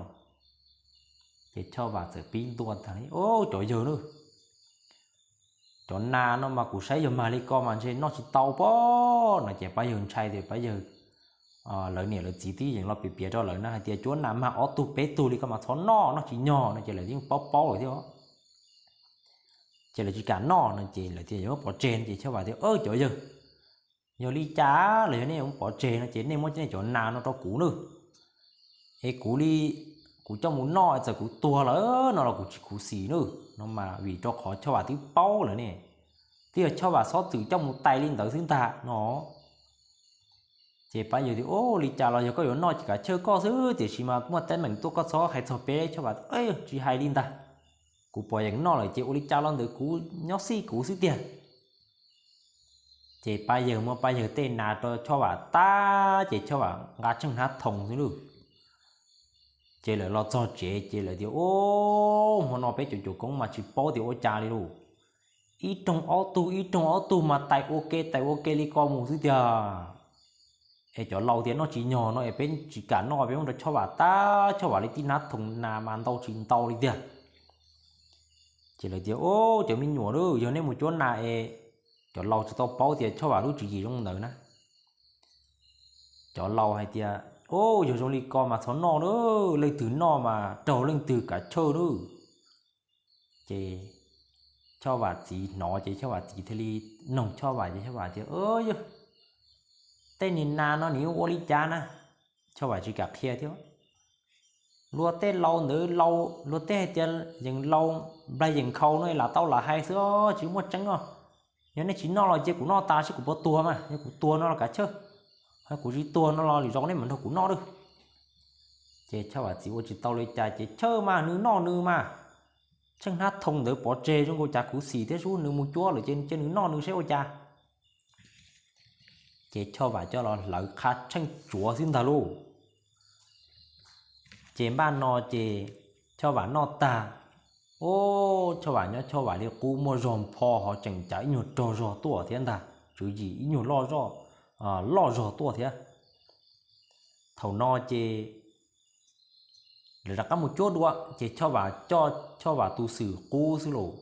Ces Choj Vam txawm pib ntua tas, Ub, cov yawg na, cov nas no mas kuv saib yog mag li ko mas ntshe noj tsis tau pob no. Ces pab yawg ntshai tias pab yawg, lawv niam lawv txiv twb yeej los piav piav rau lawv na hais tias cuab nas mag ob tug peb tug li ko mas txhob noj, noj tsis nyog no, ces lawv yeej paub paub lawm thiab. Ces lawv tsis kam noj no ces lawv tias yuav muab pov tseg no ces Choj Vam tias, Cov yawg, yog li cas los yog nej yuav muab pov tseg no ces nej muab nej cov nas no rau kuv nawb, es kuv li, kuv coj mus noj, txawm kuv tuag lawm no los kuv tsis khuv xim nawb no mas vim rau qhov Choj Vam twb paub lawm ne, twb yog Choj Vam xob txwm coj mus tais li ntawd xwb ntag no. Ces pab yawg tias, Ub, li cas los yog koj yuav noj ces kav chawj koj xwb, tiam sis mas muaj teeb meem tuaj koj txhob hais txog peb. Choj Vam tias, Tsis hais li ntag, kuv pom yeem noj lawm ces ua li cas los ntawd, kuv nyob xij kuv xwb tiag. Ces pab yawg muab pab yawg tej nas rau Choj Vam tag ces Choj Vam nqa tsheej hnab thoom xwb lauj. Ces lawv los txog tsev ces lawv tias, Ub, hmo no peb cov caum koob mas tsis paub tias ua cas li lauj, ib rooj ob tug ib rooj ob tug mas tais ua ke tais ua ke li ko mus xwb tiag. Es cov laus tias noj tsis nyog no es peb tsis kam noj, peb muab rau Choj Vam tag, Choj Vam li tib hnab thoom nas mas ntau tsis ntau li tiag. Ces lawv tias, Ub, cov me nyuam, yog nej mus cuab nas es cov laus tsis tau paub tias Choj Vam lub tswv yim zoo ntawd na. Cov laus hais tias, Ub, yog zoo li ko mas txhob noj na, leej twg noj mas raug leej twg kav chawj na. Ces Choj Vam txiv hnov ces Choj Vam txiv thiaj li noog Choj Vam ces Choj Vam tias, Yog tej niag nas no nws yuav ua li cas na? Choj Vam tsis kam qhia thiab. Luag tej laus ntawd, luag tej hais tias yees laus nplaig yees nkhaus no lam tau lam hais xwb, tsis muaj tseeb os. Yog nej tsis noj los cia kuv noj tas seb kuv puas tuag mas, yog kuv tuag no los kav chawj, kuv tsis tuag no los lwm zaus nej mam nrog kuv noj lawm. Ces Choj Vam txiv ua tsis tau li cas ces, Chawj mas, nws noj nws mas, tsheej hnab thoo ntawd pov tseg zoo nkaus cas khuv xim thiab sub, nws mus cuab lawm ces cia nws noj nws seb ua cas. Ces Choj Vam coj los hlawv qhab tsheej tsuav xwb ntag lauj. Ces npaj no ces Choj Vam noj tag, Ub, Choj Vam nyob Choj Vam li qub, muaj zog npho ho tseem cav ib nyuag rog zog tuaj thiab ntag, tswv yim ib nyuag loj zog, loj zog tuaj thiab. Thaum no ces lawv rov qab mus cuab dua ces Choj Vam coj Choj Vam tus xwm qub xwb lauj,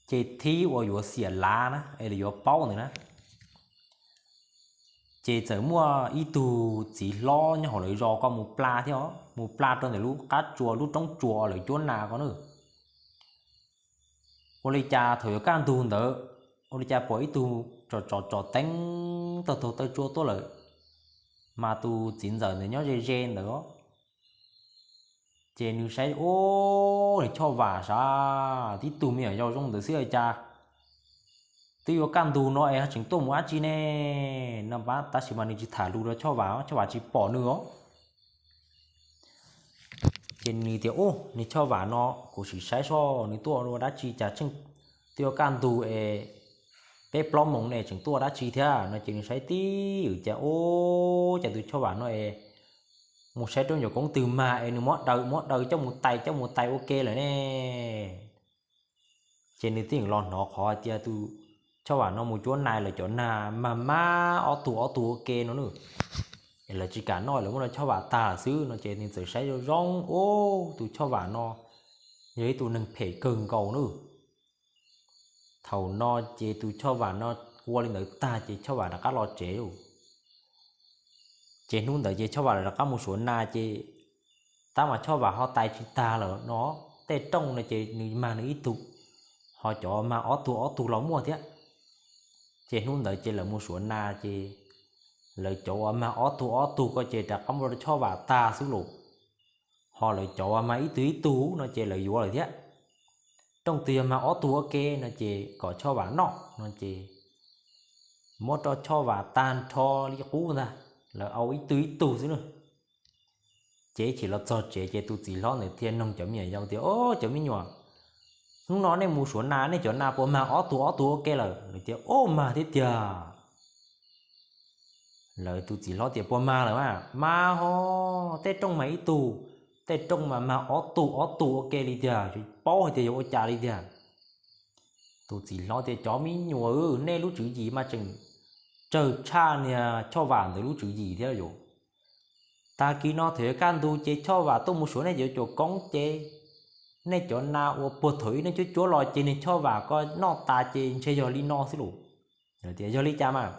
ces thib uas yuav xiam lav na es lawv yuav paub ntawd na, ces txawm muaj ib tug txiv hlob nyob hauv lawv zos ko mus pla thiab, mus pla rau ntawm lub qab tsua, lub roob tsua lawv cuab nas ko na. Ua li cas thaum yuav kaj ntug ntawd, ua li cas pom ib tug tsom tsom teeb taug taug taw tsua tuaj lawm, mas tus txiv ntxawm ntawd nyob ze ze ntawd. Ces nws saib, Ub, nws Choj Vam sav, tib tug me nyuam yaus zoo ntawd xwb cas twb yuav kaj ntug no es ho tseem tuaj mus dab tsi ne? No tab sis mas nws tsis tham lus rau Choj Vam, Choj Vam tsis pom nws os. Ces nws tias, Ub, nws Choj Vam no kuv sim saib seb nws tuaj ua dab tsi cas tseem twb yuav kaj ntug es peb plaub moos ne tseem tuaj ua dab tsi thiab no. Ces nws saib tib ywm cas, Ub, cas tus Choj Vam no es mus saib rau ncov koob twg mag es nws muab daws muab daws coj mus tais coj mus tais ua ke lawm ne. Ces nws tib ywm los hnov qhov hais tias tus Choj Vam no mus cuab nas lawv cov nas mag mag ob tug ob tug ua ke no na, es lawv tsis kam noj, lawv muab rau Choj Vam tag xwb no. Ces nws txawm saib zoo zoo, Ub, tus Choj Vam no yog ib tug neeg phem kawg nkaus na. Thaum no ces tus Choj Vam no ua li ntawd tag ces Choj Vam rov qab los tsev lauj. Ces hnub ntawd ces Choj Vam lawv rov qab mus suav nas ces tab mas Choj Vam ho tais tsis tag lawm no, tej rooj no ces nws mag nws ib tug, ho cov mag ob tug ob tug los muaj thiab. Ces hnub ntawd ces lawv mus suav nas ces lawv cov uas mag ob tug ob tug ko ces rov qab muab rau Choj Vam tag xwb lauj. Ho lawv cov uas mag ib tug ib tug no ces lawv yuav lawm thiab. Rooj twg yog mag ob tug ua ke no ces kom Choj Vam noj no ces muab rau Choj Vam tag nrho li qub ntag, lawv au ib tug ib tug xwb na. Ces ib chim los txog tsev ces tus txiv hlob ntawd thiaj noog cov me nyuam yaus tias, Au, cov me nyuam, hnub no nej mus suav nas nej cov nas puas mag ob tug ob tug ua ke lawm? Lawv tias, Au, mag thiab tiag. Lawv tus txiv hlob tias, Puas mag lawm mas? Mag ho, tej rooj mag ib tug, tej rooj mas mag ob tug ob tug ua ke li tiag, paub hais tias yuav ua cas li tiag. Tus txiv hlob tias, Cov me nyuam, nej lub tswv yim mas tseem tsawg tshaj niag Choj Vam ntawd lub tswv yim thiab yom. Tag kis no thaum yuav kaj ntug ces Choj Vam tuaj mus suav nej cov cuam koob ces nej cov nas uas puag thaum ub nej cuab cuab los ces niag Choj Vam ko noj tas ces ntshe yog li no xwb lauj. Tias, Yog li cas mas?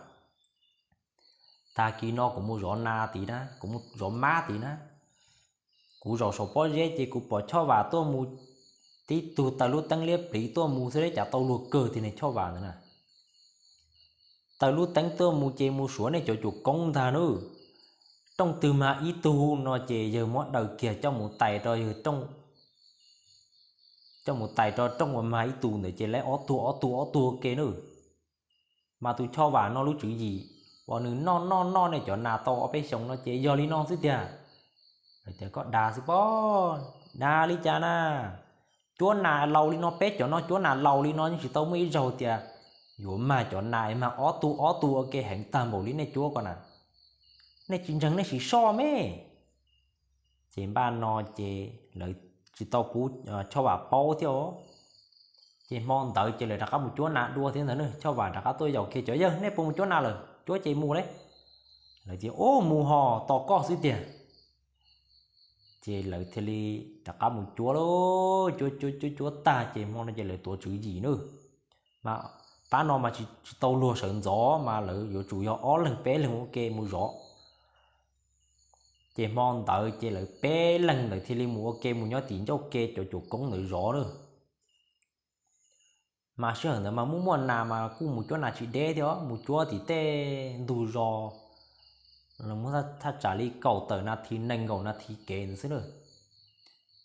Tag kis no kuv mus zov nas tid na, kuv mus zov mab tid na, kuv zaum saum pob zeb ces kuv pom Choj Vam tuaj mus, tib tug taws lub teeb liab pliv tuaj mus xwb, cas tau luag kawg tiag niag Choj Vam ntawd na. Taws lub teeb tuaj mus ces mus suav nej cov cuam koob ntag na. Rooj twg mag ib tug no ces yawg muab daws kiag coj mus tais rau yawg rooj, coj mus tais rau rooj uas mag ib tug ntawd ces lawv ob tug ob tug ob tug ua ke na. Mas tus Choj Vam no lub tswv yim uas nws noj noj noj nej cov nas tau ob peb xyoos no ces yog li no xwb tiag. Tias, Koj dag xwb pob, dag li cas na? Cuab nas laus li no, peb cov no cuab nas laus li no yeej tsis tau muaj ib zaug tias yuav mag cov nas mag ob tug ob tug ua ke heev tag npaum li nej cuab ko na. Nej tsis ntseeg nej sim soj me. Ces npaj no ces lawv tsis tau pub Choj Vam paub thiab os. Ces hmo ntawd ces lawv rov qab mus cuab nas dua thiab ntag na. Choj Vam rov qab tuaj yaum kiag cov, Yawg, nej puas mus cuab nas lawm? Cuab ces mus lauj. Lawv tias, Ub, mus ho, tos koj xwb tiag. Ces lawv thiaj li rov qab mus cuab lauj, cuab cuab cuab cuab tag ces hmo no ces lawv tuav tswv yim na. Mas Pab no mas tsis tau luag sawv ntxov mas lawv yuav tsum yog ob leeg peb leeg ua ke mus zov. Ces hmo ntawd ces lawv peb leeg ntawd thiaj li mus ua ke mus nyob tim ncauj ke cov cuam koob ntawd zov na. Mas sij hawm ntawd mas muaj muaj nas mas kuj mus cuab nas tsis deb thiab, mus cuab tim tej ntug zos los muaj thaj tsam li kaum tawm nas this nees nkaum nas this kev ntawd xwb na.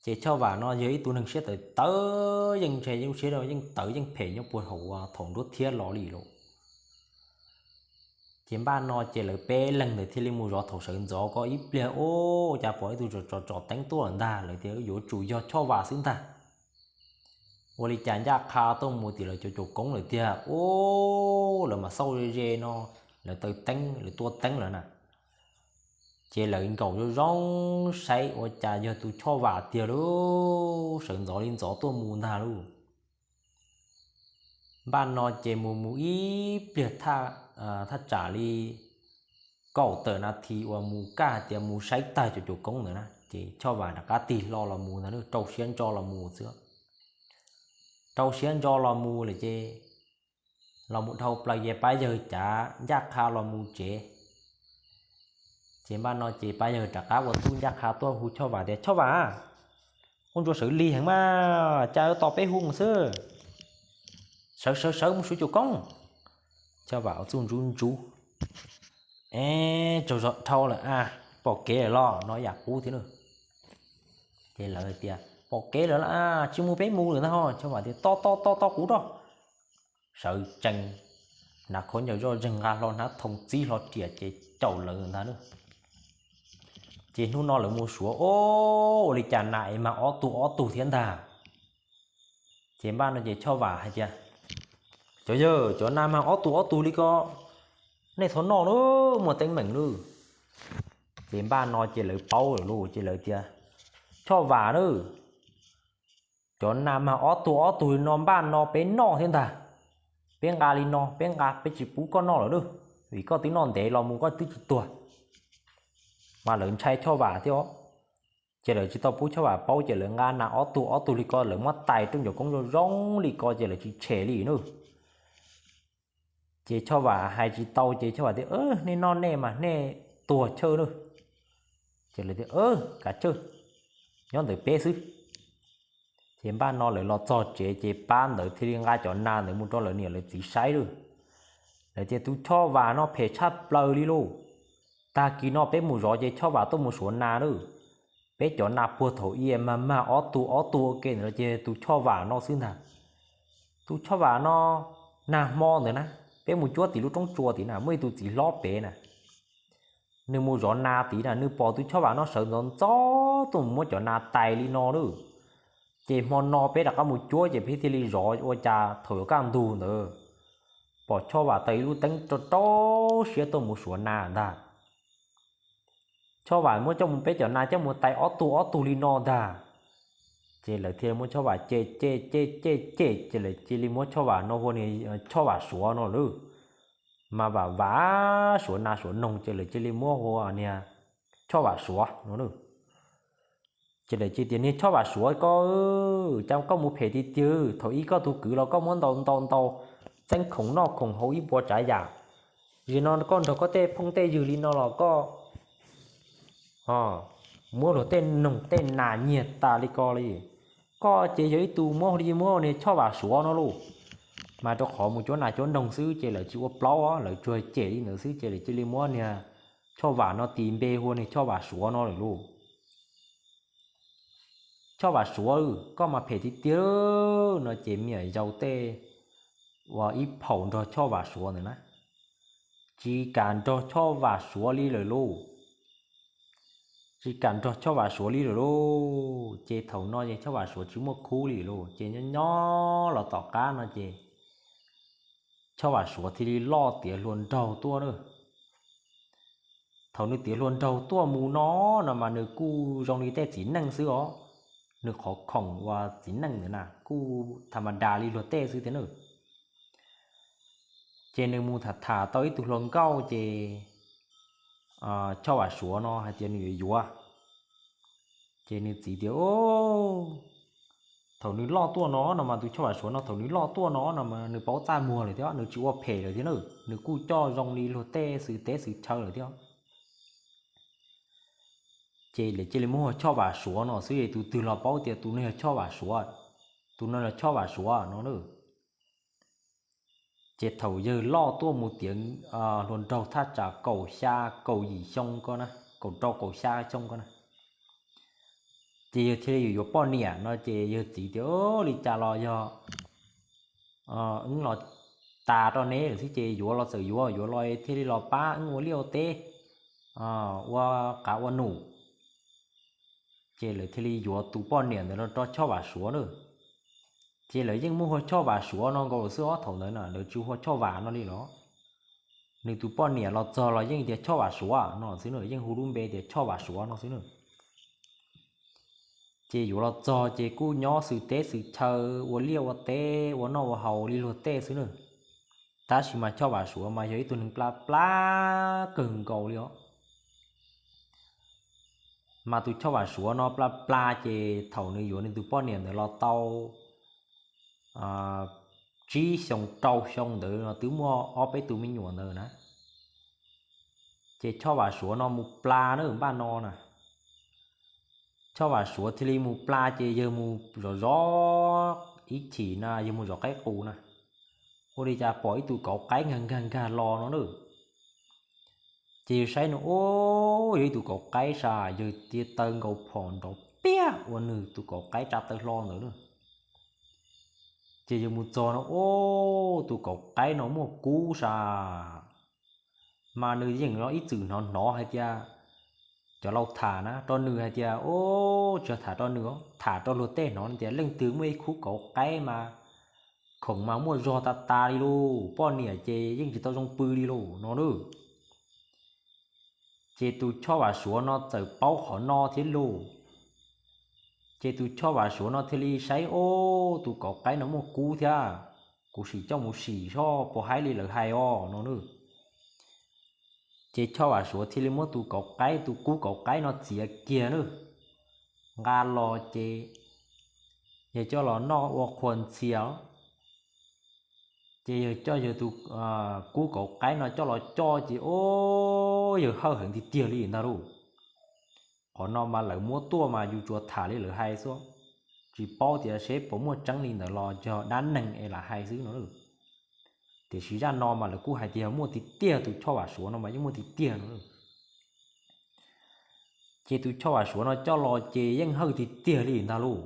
Ces Choj Vam no yog ib tug neeg siab tawv tawv, yeej ntshe yeej siab yeej tawv yeej phem nyob puag hauv thaum nruab thiab los li lawm. Ces npaj no ces lawv peb leeg ntawd thiaj li mus zov thaum sawv ntxov ko ib pliag ua cas pom ib tug tsom tsom teeb tuaj lawm ntag, lawv tias yuav tsum yog Choj Vam xwb ntag. Ua li cas ncaj qha tuaj mus tim lawv cov cuam koob lawm tiag, ua lawv mas xauj ze ze no, lawv taw teeb lawv tua teeb lawm na. Ces lawv nkaum zoo zoo saib ua cas yog tus Choj Vam tiag lauj, sawv ntxov li ntxov tuaj mus ntag lauj. Npaj no ces mus mus ib pliag thaj tsam li kaum tawm nas this uas mus kaj hais tias mus saib tag cov cuam koob ntawd na ces Choj Vam rov qab tig hlo los mus ntag, rau siab ntso los mus xwb. Rau siab ntso los mus lawm ces los mus dhau plaws ces pab yawg cav ncaj qha los mus tsev. Ces npaj no ces pab yawg rov qab ua txuj ncaj qha tuaj hu Choj Vam tias, Choj Vam, ua ntsuag sawv lig heev mas, cas tos peb hu xwb. Sawv sawv sawv mus suav cuam koob. Choj Vam ua txuj ntsuv ntsuv, E, tsaug zog dhau lawm a, pom kev lawm los no yam qub thiab na. Ces lawv tias, Pom kev lawm los tsis mus peb mus lawm ntag ho. Choj Vam tias, Tos tos tos tos kuv rau. Sawv tsees, hnav khaub ncaws zoj zeeg nqa hlo hnab thoo txib hlo riam ces caum lawv ntag na. Ces hnub no lawv mus suav, ua li cas nas es mag ob tug ob tug thiab ntag. Ces npaj no ces Choj Vam hais tias, Cov yawg, cov nas mag ob tug ob tug li ko, nej txhob noj na, muaj teeb meem na. Ces npaj no ces lawv paub lawm lauj, ces lawv tias, Choj Vam na, cov nas mag ob tug ob tug li no npaj no peb noj thiab ntag. Peb nqa li no, peb nqa, peb tsis pub koj noj lawm na, vim koj twb noj ntev los mus koj twb tsis tuag. Mas lawv ntshai Choj Vam thiab os. Ces lawv tsis tau pub Choj Vam paub, ces lawv nqa nas ob tug ob tug li ko, lawv muab tais rooj cuam koob zoo zoo li ko ces lawv tsis tshem li na. Ces Choj Vam hais tsis tau, ces Choj Vam tias, Nej noj nej mas nej tuag chawj na. Ces lawv tias, Kav chawj, nyob ntawm peb xwb. Ces npaj no lawv los txog tsev ces pab ntawd thiaj li nqa cov nas ntawd mus rau lawv niam lawv txiv saib lauj. Lawv tias, Tus Choj Vam no phem tshaj plaws li lauj. Tag kis no peb mus zov ces Choj Vam tuaj mus suav nas lauj. Peb cov nas puag thaum ub mag mag ob tug ob tug ua ke ntawd ces tus Choj Vam no xwb ntag. Tus Choj Vam no nag hmo ntawd na, peb mus cuab tim lub roob tsua tim na, muaj ib tug txiv hlob pem na, nws mus zov nas tid na, nws pom tus Choj Vam no sawv ntxov ntxov tuaj mus muab cov nas tais li no lauj. Ces hmo no peb rov qab mus cuab ces peb thiaj li zov, ua cas thaum yuav kaj ntug ntawd pom Choj Vam taws ib lub teeb rau rau siab tuaj mus suav nas ntag. Choj Vam muab coj mus, peb cov nas coj mus tais ob tug ob tug li no ntag. Ces lawv thiaj muab Choj Vam cem cem cem cem cem ces lawv cia li muab Choj Vam no hu ua niag Choj Vam Suav no lauj. Mas vam vam suav nas suav noog ces lawv cia li muab hu ua niag Choj Vam Suav no lauj. Ces lawv cia li tias, Niag Choj Vam Suav ko, cas koj mus phem tiag tiag, thaum ub koj tus kwv los koj muab ntaus ntaus ntaus, txeeb khoom noj khoom haus ib puas tsav yam. Zaum no koj nrog koj tej phooj tej ywg li no los koj muab luag tej noog tej nas nyiag tas li ko li. Koj ces yog ib tug muab li muab niag Choj Vam Suav no lauj. Mas rau qhov mus cuab nas cuab noog xwb ces lawv tsis ua plaub, lawv tsuas cem li ntawd xwb ces lawv cia li muab niag Choj Vam no tis npe hu ua niag Choj Vam Suav no lawm lauj. Choj Vam Suav, koj mas phem tiag tiag no ces me nyuam yaus tej uas ib phaum nrog Choj Vam Suav ntawd na, tsis kam nrog Choj Vam Suav li lawm lauj. Tsis kam nrog Choj Vam Suav li lawm lauj. Ces thaum no ces Choj Vam Suav tsis muaj khub li lauj, ces nyob nyob los tom qab no ces Choj Vam Suav thiaj li loj tiav hluas nraug tuaj na. Thaum nws tiav hluas nraug tuaj mus no, no mas nws kuj zoo li tej txiv neej xwb os. Nws qhov khoom uas txiv neej ntawd na kuj tha ma das li luag tej xwb thiab na. Ces nws mus tham tham tau ib tug hluas nkauj ces Choj Vam Suav no hais tias nws yuav yuav. Ces nws txiv tias, thaum nws loj tuaj no no mas tus Choj Vam Suav no thaum nws loj tuaj no no mas nws paub txaj muag lawm thiab, nws tsis ua phem lawm thiab na, nws kuj coj zoo li luag tej xwm teb xwm chaw lawm thiab. Ces lawv cia li muab hu Choj Vam Suav no xwb es tus twg los paub tias tus no yog Choj Vam Suav, tus no yog Choj Vam Suav no na. Ces thaum yawg loj tuaj mus tiav hluas nraug thaj tsam kaum xya kaum yim xyoo ko na, kaum rau kaum xya xyoo ko na, ces yawg thiaj li yuav yuav poj niam no ces yawg txiv tias, Li cas los yog wb los tas rau neb lawm xwb ces yuav los txawm yuav, yuav los thiaj li los pab wb ua liaj ua teb, ua qav ua num. Ces lawv thiaj li yuav tus poj niam ntawd los rau Choj Vam Suav na. Ces lawv yeej muaj hu Choj Vam Suav no nkaus lawm xwb os, thaum ntawd na lawv tsis hu Choj Vam no li los. Nws tus poj niam los txog los yeej tias Choj Vam Suav no xwb na, yeej hu lub npe tias Choj Vam Suav no xwb na. Ces yuav los txog ces kuj nyob xwm teb xwm chaw, ua liaj ua teb, ua noj ua haus li luag tej xwb na. Tab sis mas Choj Vam Suav mas yog ib tug neeg plab plab kawg nkaus li os. Mas tus Choj Vam Suav no plab plab ces thaum nws yuav nws tus poj niam ntawd los tau tsib xyoo rau xyoo ntawd no twb muaj ob peb tus me nyuam ntawd na. Ces Choj Vam Suav no mus plab na, npaj no na. Choj Vam Suav thiaj li mus plab ces yawg mus zov zov ib chim na, yawg mus zov qaib qus na, ua li cas pom ib tug kauv qaib nkag nkag nkag los no na. Ces yawg saib no, Ub, yog ib tug kauv qaib sas. Yawg thiaj taw nkaus phom nrov piag ua nws tus kauv qaib tsa taw hlo ntawd na. Ces yawg mus txog no, Ub, tus kauv qaib no muaj kub sas. Mas nws yeej ib txwm hnov hnov hais tias cov laus tham na rau nws hais tias, Ub, tsis yog tham rau nws, tham rau luag tej hnov tias leej twg muaj ib khub kauv qaib mas khoom mas muaj zog tas tas li lauj, poj niam ces yeej tsis tau zoo pw li lauj no na. Ces tus Choj Vam Suav no txawm paub qhov no thiab lauj. Ces tus Choj Vam Suav no thiaj li saib, Ub, tus kauv qaib no muaj kub thiab, kuv sim coj mus sim seb puas haib li lawv hais os no na. Ces Choj Vam Suav thiaj li muab tus kauv qaib, tus kub kauv qaib no txiav kiag na, nqa los ces yawg coj los noj ua qhua ntxhias. Ces yawg coj yawg tus kub kauv qaib no coj los coj ces, Ub, yawg hawj heev tiag tiag li ntag lauj. Qhov no mas lawv muab tuaj mas yus tsuas tham li lawv hais xwb, tsis paub tias seb puas muaj tseeb li ntawd los yog dab neeg es lam hais xwb no. Tiam sis zaj no mas lawv kuj hais tias yog muaj tiag tiag, tus Choj Vam Suav no mas yeej muaj tiag tiag no. Ces tus Choj Vam Suav no coj los ces yeej hawj tiag tiag li ntag lauj.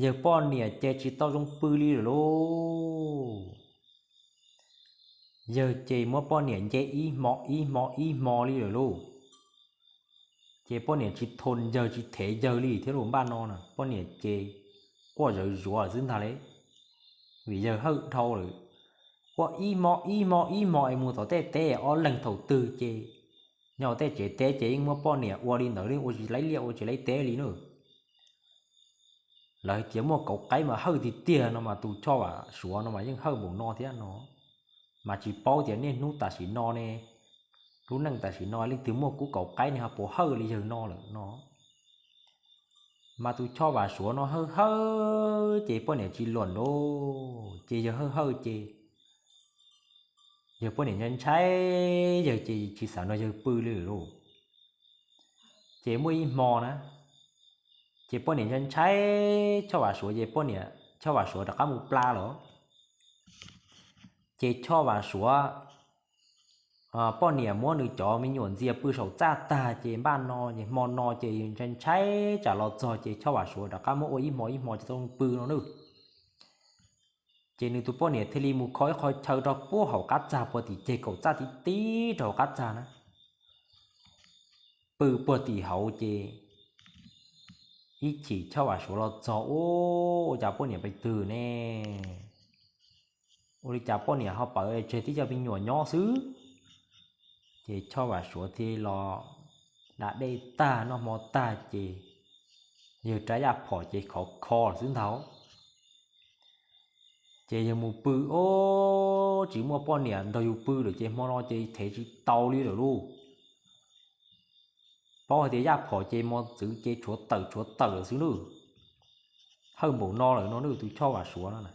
Yawg poj niam ces tsis tau zoo pw li lawm lauj. Yawg ces muab poj niam nce ib hmo ib hmo ib hmo li lawm lauj. Ces poj niam tsis thov yawg tsis thev yawg li thiab lauj, npaj no na poj niam ces quaj zawv zuav xwb ntag li, vim yawg hawj dhau lawm. Quaj ib hmo ib hmo ib hmo es mus tom tej teb ob leeg thaum twg ces nyob tej tsev teb ces yeej muab poj niam ua li ntawd li, ua tsis laib liaj ua tsis laib teb li na. Lawv hais tias muaj kauv qaib mas hawj tiag tiag no mas tus Choj Vam Suav no mas yeej hawj npaum no thiab no, mas tsis paub tias niaj hnub tam sim no ne, lub neej tam sim no leej twg muaj kub kauv qaib ne ho puas hawj li yawg no lawm no. Mas tus Choj Vam Suav no hawj hawj ces poj niam tsis luam lauj, ces yawg hawj hawj ces yawg poj niam ntshai ntshai, yawg ces tsis xav nrog yawg pw li lawm lauj. Ces muaj ib hmo na, ces poj niam ntshai ntshai Choj Vam Suav ces poj niam, Choj Vam Suav rov qab mus plab lawm. Ces Choj Vam Suav poj niam muab nws cov me nyuam ntxias pw saum txaj tag ces npaj no ces hmo no ces ntshai ntshai tsam los txog ces Choj Vam Suav rov qab muab ua ib hmo ib hmo tsis tau pw no na. Ces nws tus poj niam thiaj li mus kho ib qho chaw rau puag hauv qab txag puag tim ceg kaum txaj tib tib rau hauv qab txag na, pw puag tim hauv ces ib chim Choj Vam Suav los txog, Ub, ua cas poj niam pais twg ne? Ua li cas poj niam ho pawv tseg tib co me nyuam nyob xwb? Ces Choj Vam Suav thiaj los da dej tag noj hmo tag ces yawg rab yaj phom ces khov kho lawm xwb ntag. Ces yawg mus pw, Ub, tsis muaj poj niam nrog yus pw lawm ces hmo no ces thev tsis tau li lawm lauj. Paub hais tias yaj phom ces mos txwv ces tshuav tawm tshuav tawm lawm xwb nawb. qawj npaum no lawm no na, tus Choj Vam Suav no na.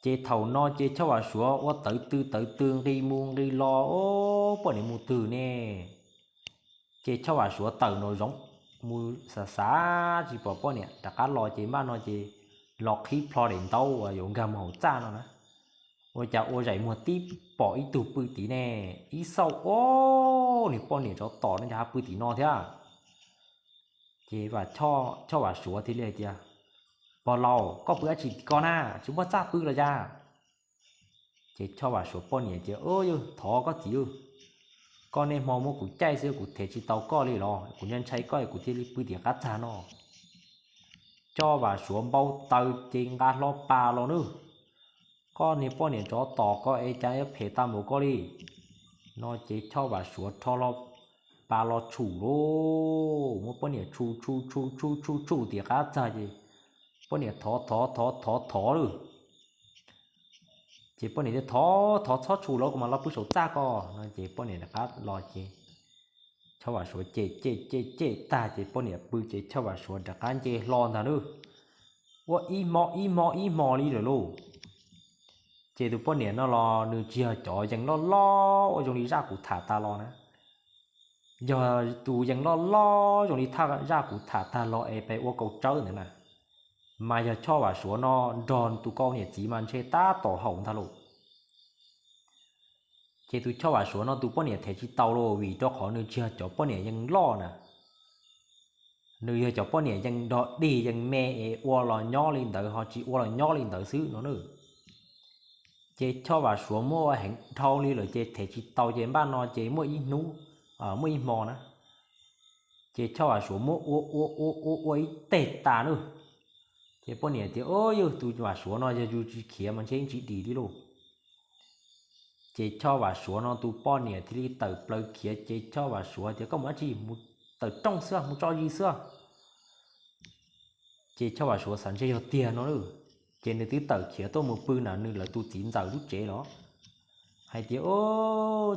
Ces thaum no ces Choj Vam Suav ua tawv tw tawv tw nqis mus nqis los, o, poj niam mus twg ne. Ces Choj Vam Suav tawm nraum zoov mus xav xav tsis pom poj niam rov qab los ces npaj no ces los qhib plho daim ntaub uas yuav nkag mus hauv txaj no na. Ua cas ua zaim muag tib pom ib tug pw tim ne, ib xauj, o, nws poj niam tsov tom no cas ho pw tim no thiab. Ces Choj Vam Suav thiaj li hais tias, Pog laus, koj pw dab tsi tim ko na, tsis muaj txaj pw los cas? Ces Choj Vam Suav poj niam tias, Thov koj txiv, koj niaj hmo muab kuv caij xwb, kuv them tsis tau koj li los, kuv ntshai ntshai koj kuv thiaj li pw tim qab txag no. Choj Vam Suav npau taws ces nqa hlo pas los nawb. Koj niag poj niam tsov tom ko es cas yuav phem tag npaum ko li. No ces Choj Vam Suav rho hlo pas los tshum lauj, muab poj niam tshum tshum tshum tshum tshum tshum tim qab txag ces poj niam thov thov thov thov thov lawm. Ces poj niam tias, Thov thov txhob tshum lawm, kuv mam los pw saum txaj ko. No ces poj niam rov qab los ces Choj Vam Suav cem cem cem cem tag ces poj niam pw ces Choj Vam Suav rov qab nce hlo ntag nawb. Ua ib hmo ib hmo ib hmo li lawm lauj. Ces tus poj niam no los nws tsis yog cov yees loj loj ua zoo li zaj kuv tham tas los na. Yog tus yees loj loj zoo li thaj zaj kuv tham tag los es peb ua kaus tsawb ntawd na, mas yog Choj Vam Suav no nrog tus ko niam txiv mas ntshe tab tom haum ntag lauj. Ces tus Choj Vam Suav no tus poj niam them tsis tau lauj, vim rau qhov nws tsis yog cov poj niam yees loj na. Nws yog cov poj niam yees dog dig yees me es ua los nyob li ntawd ho tsis ua los nyob li ntawd xwb no na. Ces Choj Vam Suav muab ua heev dhau li lawm ces them tsis tau ces npaj no ces muaj ib hnub, muaj ib hmo na, ces Choj Vam Suav muab ua ua ua ua ua ib teg tas nawb. Ces poj niam tias, Yog tus Vam Suav no yog yus tsis khiav mas ntshe tsis dim li lauj. Ces Choj Vam Suav no tus poj niam thiaj li tawm plaws khiav ces Choj Vam Suav tias, Koj mus dab tsi? Mus tawm rooj xwb, mus tso zis xwb. Ces Choj Vam Suav xav ntshe yog tiag no lauj, ces nws twb tawm khiav tuaj mus pw na nws lawv tus txiv ntxawm lub tsev los hais tias,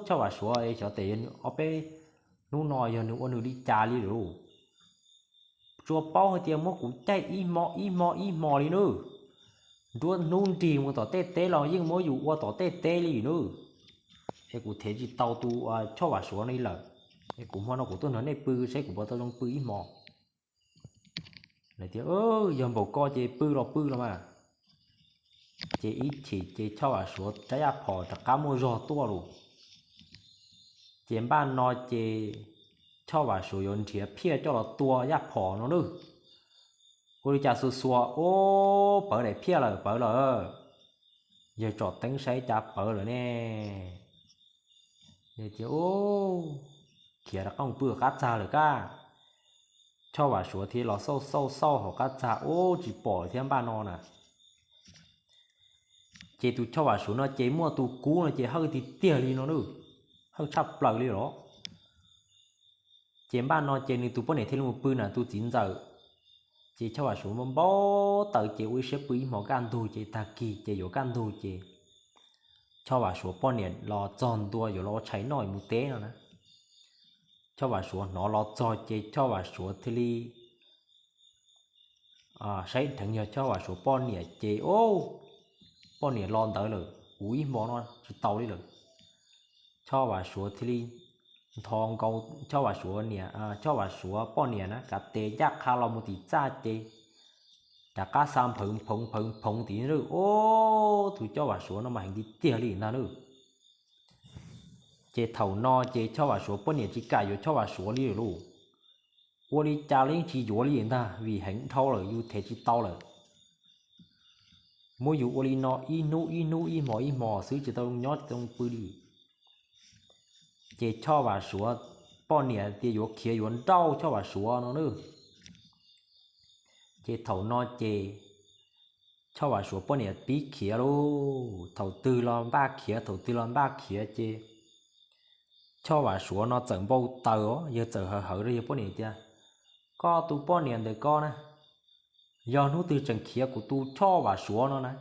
Choj Vam Suav es xyov tes ob peb hnub no yog nws ua nws li cas li lawm lauj. Tsuas paub hais tias muab kuv caij ib hmo ib hmo ib hmo li nawb. Nruab hnub nrig mus tom tej teb los yeej muab yus ua tom tej teb li nawb. Es kuv them tsis tau tus Choj Vam Suav no li lawm. Es kuv hmo no kuv tuaj nrog nej pw saib kuv puas tau zoo pw ib hmo. Lawv tias, Yog npaum ko ces pw los pw los mas. Ces ib chim ces Choj Vam Suav rab yaj phom rov qab muaj zog tuaj lauj. Ces npaj no ces Choj Vam Suav yuav nrhiav phiaj coj los tua yaj phom no nawb. Ua li cas xuas xuas, ub, pawv daim phiaj lawm, pawv lawm. Yawg tsom teeb saib cas pawv lawm ne. Tias, Khiav rov qab mus pw hauv qab txag lawm kab. Choj Vam Suav thiaj los xauj xauj xauj hauv qab txag, ub, tsis pom thiab npaj no na. Ces tus Choj Vam Suav no ces muaj tus kub no ces hawj tiag tiag li no nawb, hawj tshaj plaws li los. Ces npaj no ces nws tus poj niam thiaj li mus pw na tus txiv ntxawm. Ces Choj Vam Suav npau taws ces ua ib siab pw ib hmos kaj ntug ces tag kis ces yuav kaj ntug ces Choj Vam Suav poj niam los txog ntua yuav los ua tshais noj mus teb no na. Choj Vam Suav hnov los txog ces Choj Vam Suav thiaj li saib dheev yog Choj Vam Suav poj niam ces, Ub, poj niam los ntawd lawm, ua ib hmo no tsis tau li lawm. Choj Vam Suav thiaj li ntho nkaus Choj Vam Suav niam, Choj Vam Suav poj niam na kav tes ncaj qha los mus tim txaj ces rov qab xa nphoov nphoov nphoov nphoov tim nawb. Ub, tus Choj Vam Suav no mas heev tiag tiag li ntag nawb. Ces thaum no ces Choj Vam Suav poj niam tsis kam yuav Choj Vam Suav li lawm lauj. Ua li cas los yeej tsis yuav li ntag vim heev dhau lawm yus them tsis tau lawm. Muab yus ua li no ib hnub ib hnub ib hmos ib hmos xwb tsis tau nyob tsis tau pw li. Ces Choj Vam Suav poj niam tias yuav khiav yuav nrauj Choj Vam Suav no nawb. Ces thaum no ces Choj Vam Suav poj niam pib khiav lauj, thaum twg los npaj khiav thaum twg los npaj khiav ces Choj Vam Suav no txawm npau taws os, yawg txawm hawv hawv rau yawg poj niam tias, Koj tus poj niam ntawm ko na, yog hnub twg tseem khiav kuv tus Choj Vam Suav no na,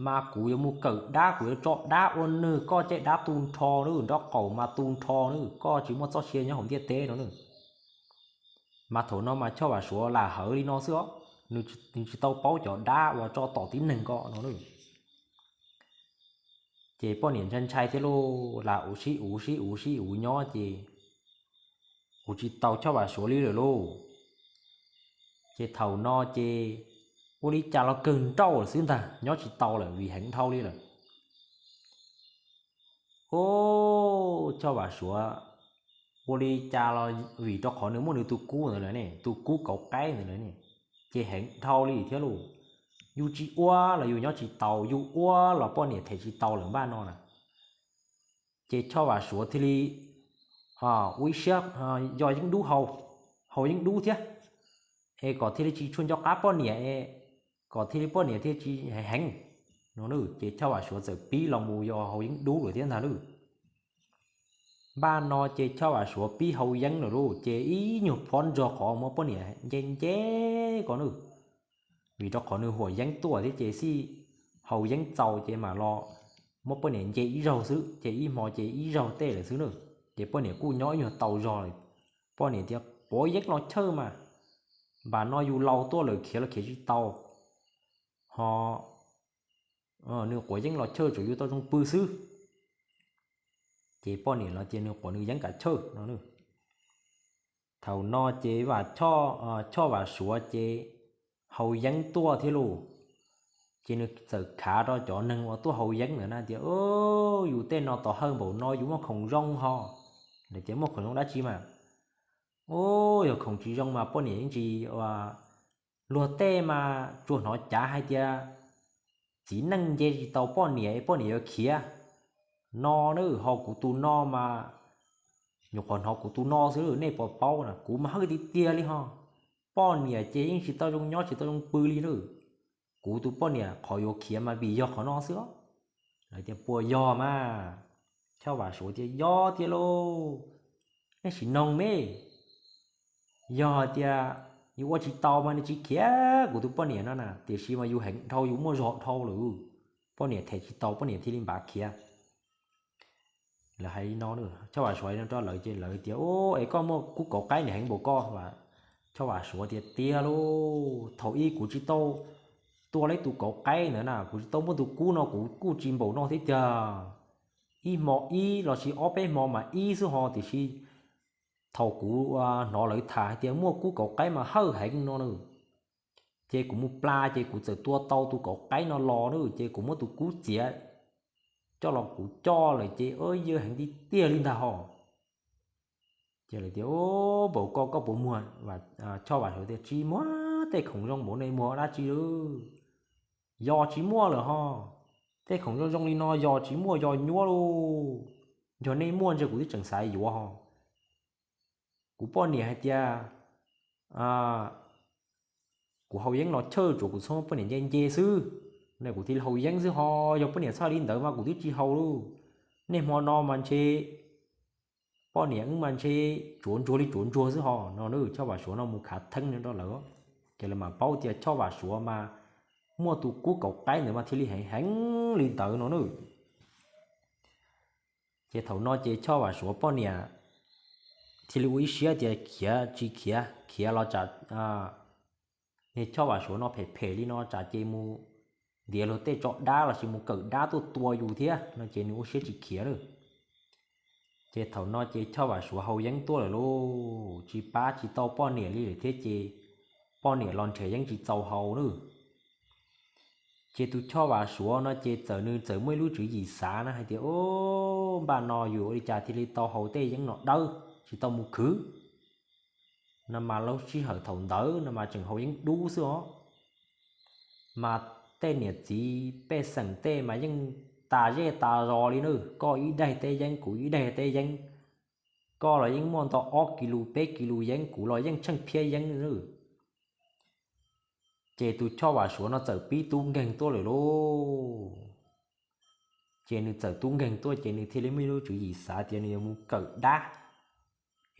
mas kuv yuav mus kawm dab, kuv yuav tso dab ua nws, koj caij dab tu nrho nawb, nraub qaum mas tu nrho nawb, koj tsis muaj txoj sia nyob hauv ntiaj teb no nawb. Mas thaum no mas Choj Vam Suav lam hawv li no xwb os. nws tsis tau paub cov dab uas tso tom tib neeg ko no. Ces poj niam ntshai ntshai thiab lauj, lam ua sib uv sib uv sib uv nyob ces ua tsis tau Choj Vam Suav li lawm lauj. Ces thaum no ces ua li cas los kawg nrauj lawm xwb ntag, nyob tsis tau lawm vim heev dhau li lawm. Ub, Choj Vam Suav ua li cas los vim rau qhov nws muaj nws tus kub ntawd lawm ne, tus kub kauv qaib ntawd lawm ne, ces heev dhau li thiab lauj. Yus tsis ua los yus nyob tsis tau, yus ua los poj niam them tsis tau lawm npaj no na. Ces Choj Vam Suav thiaj li ua ib siab yos yeeb dub hau, hau yeeb dub thiab, es kom thiaj li tsis tshua nco qab poj niam, kom thiaj li poj niam thiaj tsis heev no. Ces Choj Vam Suav txawm pib los mus yos hau yeeb dub lawm thiab ntag lauj. Npaj no ces Choj Vam Suav pib hau yeeb lawm lauj, ces ib nyuag phov ntsoog qhov muab poj niam nce nce ko na. Vim rau qhov nws huam yeeb tuaj thiab ces xij hau yeeb txaus ces mam los muab poj niam nce ib zaug xwb, ces ib hmo ces ib zaug tej lawm xwb na. Ces poj niam kuj nyob ib nyuag tau zog lawm. Poj niam tias quav yeeb los chawj mas, npaj no yus laus tuaj lawm khiav los khiav tsis tau, ho nws quav yeeb los chawj tsuas yus tau zoo pw xwb. Ces poj niam los tias nws quav nws yeeb kav chawj no. Thaum no ces Choj Vam Suav ces hau yeeb tuaj thiab lauj. Ces nws txawm khav rau cov neeg uas tuaj hau yeeb ntawd na tias, Yus tej no tom hawj npaum no yus muaj khoom zoo ho. Lawv tias, Muaj khoom zoo dab tsi mas? Ub, yog khoom tsis zoo mas poj niam yeej tsis ua, luag tej mas tsuas hnov cav hais tias txiv neej nce tsis tau poj niam es poj niam yuav khiav no na. Ho kuv tus no mas nyuam qhuav hnov kuv tus no xwb, nej puas paub na, kuv mas hawj tiag tiag li ho. Poj niam ces yeej tsis tau zoo nyob tsis tau zoo pw li na. Kuv tus poj niam qhov yuav khiav mas vim yog qhov no xwb os. Lawv tias, Puas yog mas? Choj Vam Suav tias, Yog tiag lauj. Nej sim noog me, yog tias yus ua tsis tau mas nws tsis khiav kuv tus poj niam no na, tiam sis mas yus heev dhau, yus muaj zog dhau lawm, poj niam them tsis tau, poj niam thiaj li npav khiav. Lawv hais li no, Choj Vam Suav hais li no rau lawv ces lawv tias, Ub, es koj muaj kub kauv qaib nws heev npaum koj? Choj Vam Suav tias, Tiag lauj, thaum ub kuv tsis tau tua tau tus kauv qaib ntawd na, kuv tsis tau muaj tus kub no kuv kuj tsis npaum no thiab tiag. Ib hmo ib lossis ob peb hmo mas ib xwb ho, tiam sis thaum kuv hnov lawv tham hais tias muaj kub kauv qaib mas hawj heev no na, ces kuv mus plas ces kuv txawm tua tau tus kauv qaib no los na, ces kuv muab tus kub txiav coj los kuv coj lawm ces yawg heev tiag tiag li ntag ho. Ces lawv tias, Npaum koj, koj puas muag? Choj Vam Suav tias, Tsis muaj, tej khoom zoo npaum no muag dab tsi lauj? Yos tsis muaj lawm ho. Tej khoom zoo zoo li no yos tsis muaj, yos nyuab lauj. Yog nej muaj ntshe kuv twb tseem xav yuav ho. Kuv poj niam hais tias kuv hau yeeb los chawj, tsuas kuv txhob poj niam nce nce xwb, ne kuv thiaj li hau yeeb xwb ho. Yog poj niam txhawj li ntawd mas kuv twb tsis hau lauj. Niaj hmo no mas ntshe poj niam wb mas ntshe tsuav ntsuag li tsuav ntsuag xwb ho no. Choj Vam Suav no mus khav theeb rau lawv, ces lawv mam paub tias Choj Vam Suav mas muaj tus kub kauv qaib ntawd mas thiaj li heev heev li ntawd no na. Ces thaum no ces Choj Vam Suav poj niam thiaj li ua ib siab tias khiav tsis khiav, khiav los tsam Choj Vam Suav no phem phem li no tsam ces mus ntiav luag tej tso dab lossis mus kawm dab tuaj tua yus thiab no ces nws ua siab tsis khiav lawm. Ces thaum no ces Choj Vam Suav hau yeeb tuaj lawm lauj, tsis pab tsis tau poj niam li lawm thiab ces poj niam los nrhiav yeeb tsis txaus hau na. Ces tus Choj Vam Suav no ces txawm nws txawm muaj ib lub tswv yim xav na hais tias, Npaj no yus ua li cas thiaj li tau hau tej yeeb no dawb tsis tau mus khwv? No mas lub sij hawm thaum ntawd no mas tseem hau yeeb dub xwb os. Mas tej niam txiv pej xeem tej mas yeej tas zej tas zos li na, koj ib daig teb yeeb kuv ib daig teb yeeb, koj los yeej muaj ntau ob kis lus peb kis lus yeeb, kuv los yeej tsheej phiab yeeb na. Ces tus Choj Vam Suav no txawm pib tub nkeeg tuaj lawm lauj. Ces nws txawm tub nkeeg tuaj ces nws thiaj li muaj ib lub tswv yim xav tias nws yuav mus kawm dab,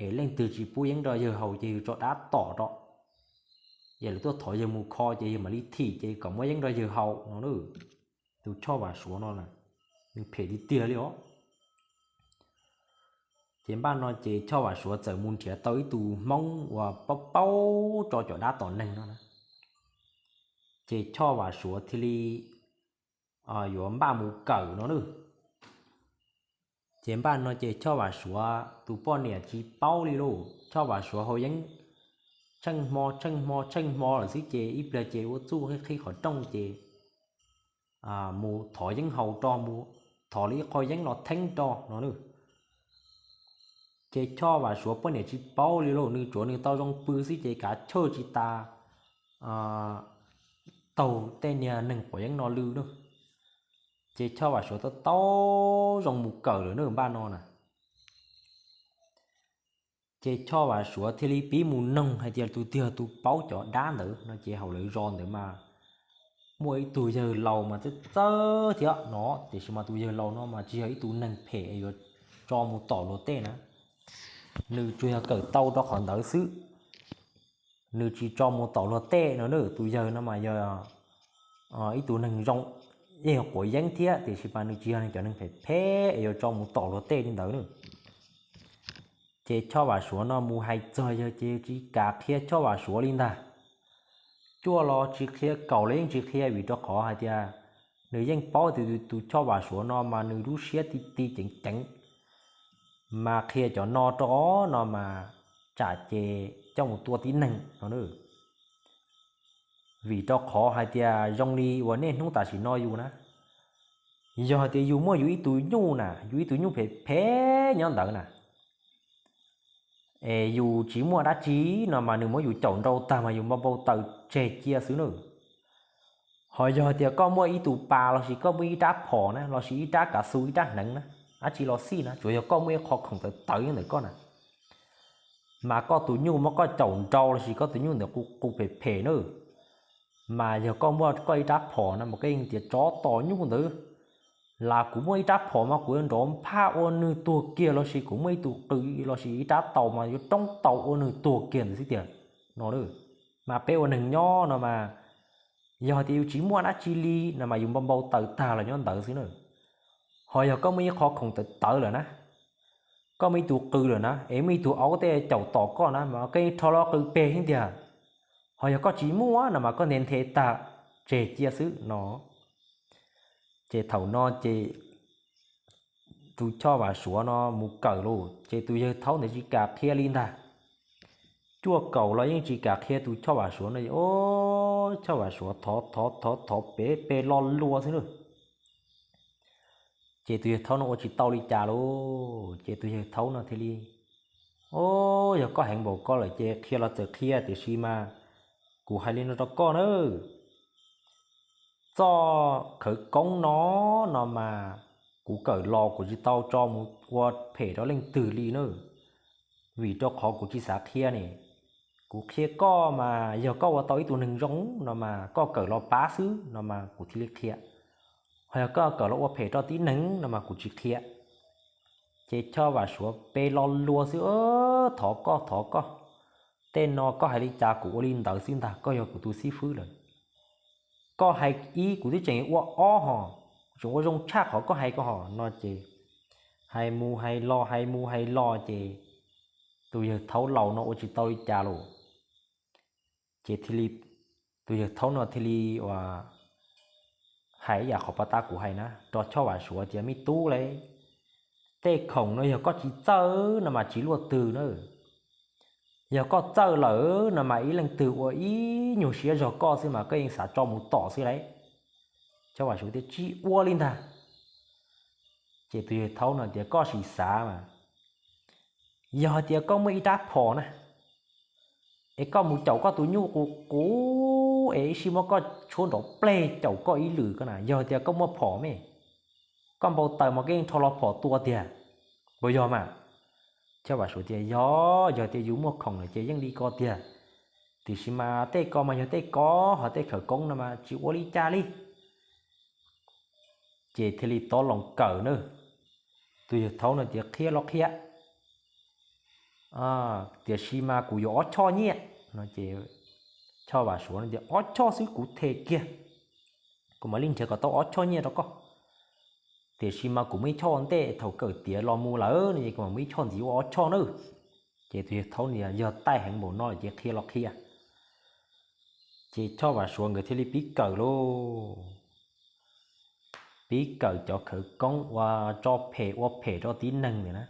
es leej twg tsis pub yeeb rau yawg haus ces yus tso dab tom rau, es lawv tuaj thov yawg mus kho ces yawg mam li thim ces kom muab yeeb rau yawg haus no na. Tus Choj Vam Suav no na, nws phem tiag tiag li os. Ces npaj no ces Choj Vam Suav txawm mus nrhiav tau ib tug Hmoob uas paub paub tso cov dab tom neeg no na. Ces Choj Vam Suav thiaj li yuav npaj mus kawm no na. Ces npaj no ces Choj Vam Suav tus poj niam tsis paub li lauj. Choj Vam Suav haus yeeb tsheej hmo tsheej hmo tsheej hmo lawm xwb ces ib pliag ces ua txuj qhib qhov rooj ces mus thov yeeb haus rau, mus thov li ib qho yeeb los theeb rau no na. Ces Choj Vam Suav poj niam tsis paub li lauj, nws tsuav nws tau zoo pw xwb ces kav chawj tsis tas taug tej niag neeg quav yeeb no lawm na. Ces Choj Vam Suav tau tau zoo mus kawm lawm na npaj no na. Ces Choj Vam Suav thiaj li pib mus noog hais tias tus twg yog tus paub cov dab ntawd no ces hauv lawv zos ntawd mas muaj ib tug yawg laus mas txawj txawj thiab no, tiam sis mas tus yawg laus no mas tsis yog ib tug neeg phem yuav tso mus tom luag tej na. Nws tsuas yog kawm tau rau qhov ntawd xwb, nws tsis tso mus tom luag tej no na. Tus yawg no mas yog ib tug neeg zoo, yeej yog quav yeeb thiab tiam sis mas nws tsis yog cov neeg phem phem es yuav tso mus tom luag tej li ntawd na. Ces Choj Vam Suav no mus hais txog yawg ces tsis kam qhia Choj Vam Suav li ntag. Cuaj los tsis qhia, kaum los yeej tsis qhia vim rau qhov hais tias nws yeej paub tias tus Choj Vam Suav no mas nws lub siab ti ti ceev ceev, mas qhia cov no rau no mas tsam ces coj mus tua tib neeg no na. Vim rau qhov hais tias zoo li uas niaj hnub tam sim no yus na, yog hais tias yus muaj yus ib tug nyuj na, yus ib tug nyuj phem phem nyob ntawd na, es yus tsis muaj dab tsi no mas nws muab yus caum nrau tag mas yus npau npau taws tseg cia xwb na. Ho yog tias koj muaj ib tug pas lossis koj muaj ib rab phom na lossis ib rab kav xu ib rab hneev na, dab tsi los xij na, tsuas yog koj muaj ib qho khoom tawv tawv nyob ntawm koj na, mas koj tus nyuj muab koj caum nrau lossis koj tus nyuj ntawd qus qus phem phem na, mas yog koj muaj koj ib rab phom na mas koj yeej tias tsov tom nyuj ntawd, las kuv muaj ib rab phom mas kuv yuav nrov nphaj ua nws tuag kiag lossis kuv muaj ib tug qws lossis ib rab taus mas yuav roob taus ua nws tuag kiag ntawd xwb tiag no. Mas peb ua neeg nyob no mas yog tias yus tsis muaj dab tsi li no mas yus npau npau taws tag los nyob ntawd xwb na. Ho yog koj muaj ib qho khoom tawv tawv lawm na, koj muaj ib tug qws lawm na es muaj ib tug aub tej caum tom koj na mas koj yeej rho los qws peg thiab tiag. Ho yog koj tsis muaj no mas koj nthe nthe tag tseg cia xwb no. Ces thaum no ces tus Choj Vam Suav no mus kawm lauj ces tus yawg thaub ntawd tsis kam qhia li ntag. Cuaj kaum los yeej tsis kam qhia tus Choj Vam Suav no, o, Choj Vam Suav thov thov thov thov pes pes lo lua xwb na. Ces tus yawg thaub no ua tsis tau li cas lauj ces tus yawg thaub no thiaj li, o, yog koj heev npaum ko lawm ces qhia los txawm qhia tiam sis mas kuv hais li no rau koj na, txoj khawv koob no, no mas kuv kawm los kuv tsis tau tso mus ua phem rau leej twg li na, vim rau qhov kuv tsis xav qhia ne. Kuv qhia koj mas yog koj ua tau ib tug neeg zoo no mas koj kawm los pab xwb no mas kuv thiaj li qhia. Ho yog koj kawm los ua phem rau tib neeg no mas kuv tsis qhia. Ces Choj Vam Suav pes lo lua xwb, thov koj thov koj, tej no koj hais li cas kuv ua li ntawd xwb ntag, koj yog kuv tus xib fwb lawm. Koj hais ib kuv twb tseem ua ob hos, tseem ua zoo tshaj qhov koj hais ko hos no ces hais mus hais los hais mus hais los ces tus yawg thaub laus no ua tsis tau li cas lauj. Ces thiaj li, tus yawg thaub no thiaj li ua hais ib yam qhov pov tab kuv hais na rau Choj Vam Suav tias me tub lauj, tej khoom no yog koj tsis txawj no mas tsis luaj twg na. Yog koj txawj lawm no mas ib leej twg ua ib nyuag siab zog koj xwb mas koj yeej xav tso mus tom xwb lauj. Choj Vam Suav tias tsis ua li ntag. Ces tus yawg thaub no tias koj sim xav mas, yog hais tias koj muaj ib rab phom na, es koj mus caum koj tus nyuj qus qus es ib sij muab koj tshuab nrov pleg caum koj ib lwm ko na, yog tias koj muaj phom me, koj npau taws mas koj yeej rho los phom tua tiag, puas yog mas? Choj Vam Suav tias yog, yog tias yus muaj khoom lawm ces yeej li ko tiag, tiam sis mas tej ko mas yog tej ko, ho tej khawv koob no mas tsis ua li cas li. Ces thiaj li tov loos kawm na. Tus yawg thaub no tias qhia los qhia, tiam sis mas kuv yuav ob choj nyiaj no. Choj Vam Suav no tias ob choj xwb kuv them kiag, kuv mam li nrhiav kom tau ob choj nyiaj rau koj. Tiam sis mas kuv muaj ib choj ua ntej, thaum kawm tiav los mus lawm no ces kuv mam muaj ib choj ntxiv ua ob choj na. Ces tus yawg thaub no tias yog taij heev npaum no lawm ces qhia los qhia. Ces Choj Vam Suav nkawd thiaj li pib kawm lauj, pib kawm cov khawv koob ua tso phem ua phem rau tib neeg ntawd na.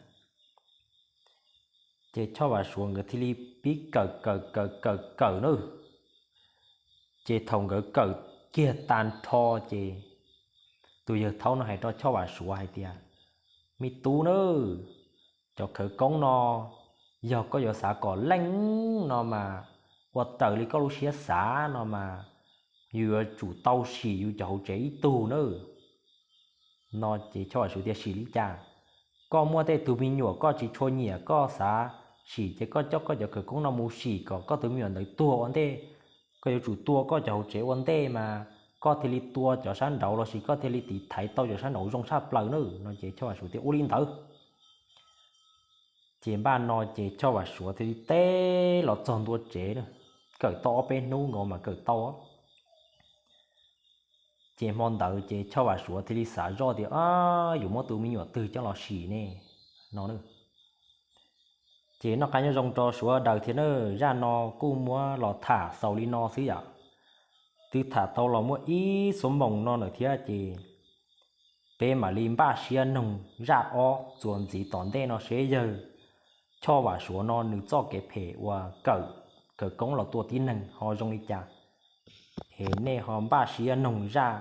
Ces Choj Vam Suav nkawd thiaj li pib kawm kawm kawm kawm kawm na. Ces thaum nkawd kawm kiag tag nrho ces tus yawg thaub no hais rau Choj Vam Suav hais tias, Me tub nawb, cov khawv koob no yog koj yuav xav kom leej no mas ua raws li koj lub siab xav no mas yus yuav tsum tau sim yus cov hauv tsev ib tug nawb. No ces Choj Vam Suav tias, Sim li cas? Koj muaj tej tug me nyuam koj tsis tshua nyiam koj xav sim ces koj coj koj cov khawv koob no mus sim kom koj tus me nyuam ntawd tuag ua ntej. Koj yuav tsum tua koj cov hauv tsev ua ntej mas koj thiaj li tua cov sab nraud lossis koj thiaj li tiv thaiv tau cov sab nraud zoo tshaj plaws nawb. No ces Choj Vam Suav tias, Ua li ntawd. Ces npaj no ces Choj Vam Suav thiaj li teb los txog ntua tsev, kawm tau ob peb hnub nkaus mas kawm tau. Ces hmo ntawd ces Choj Vam Suav thiaj li xav zoj tias, Yuav muab tus me nyuam twg coj los sim ne? No. Ces noj qab nyob zoo rau sawv daws thiab na, zaj no kuj muab los tham xaus li no xwb yom. Twb tham tau los muaj ib xuab moos no lawm thiab ces peb mam li npaj siab noog zaj ob txuas ntxiv tom ntej no seb yawg Choj Vam Suav no nws txoj kev phem uas kawm khawv koob los tua tib neeg ho zoo li cas. Es nej ho npaj siab noog zaj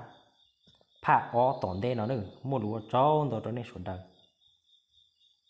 phaj ob tom ntej no na. Muaj lus ua tsaug ntau rau nej sawv daws.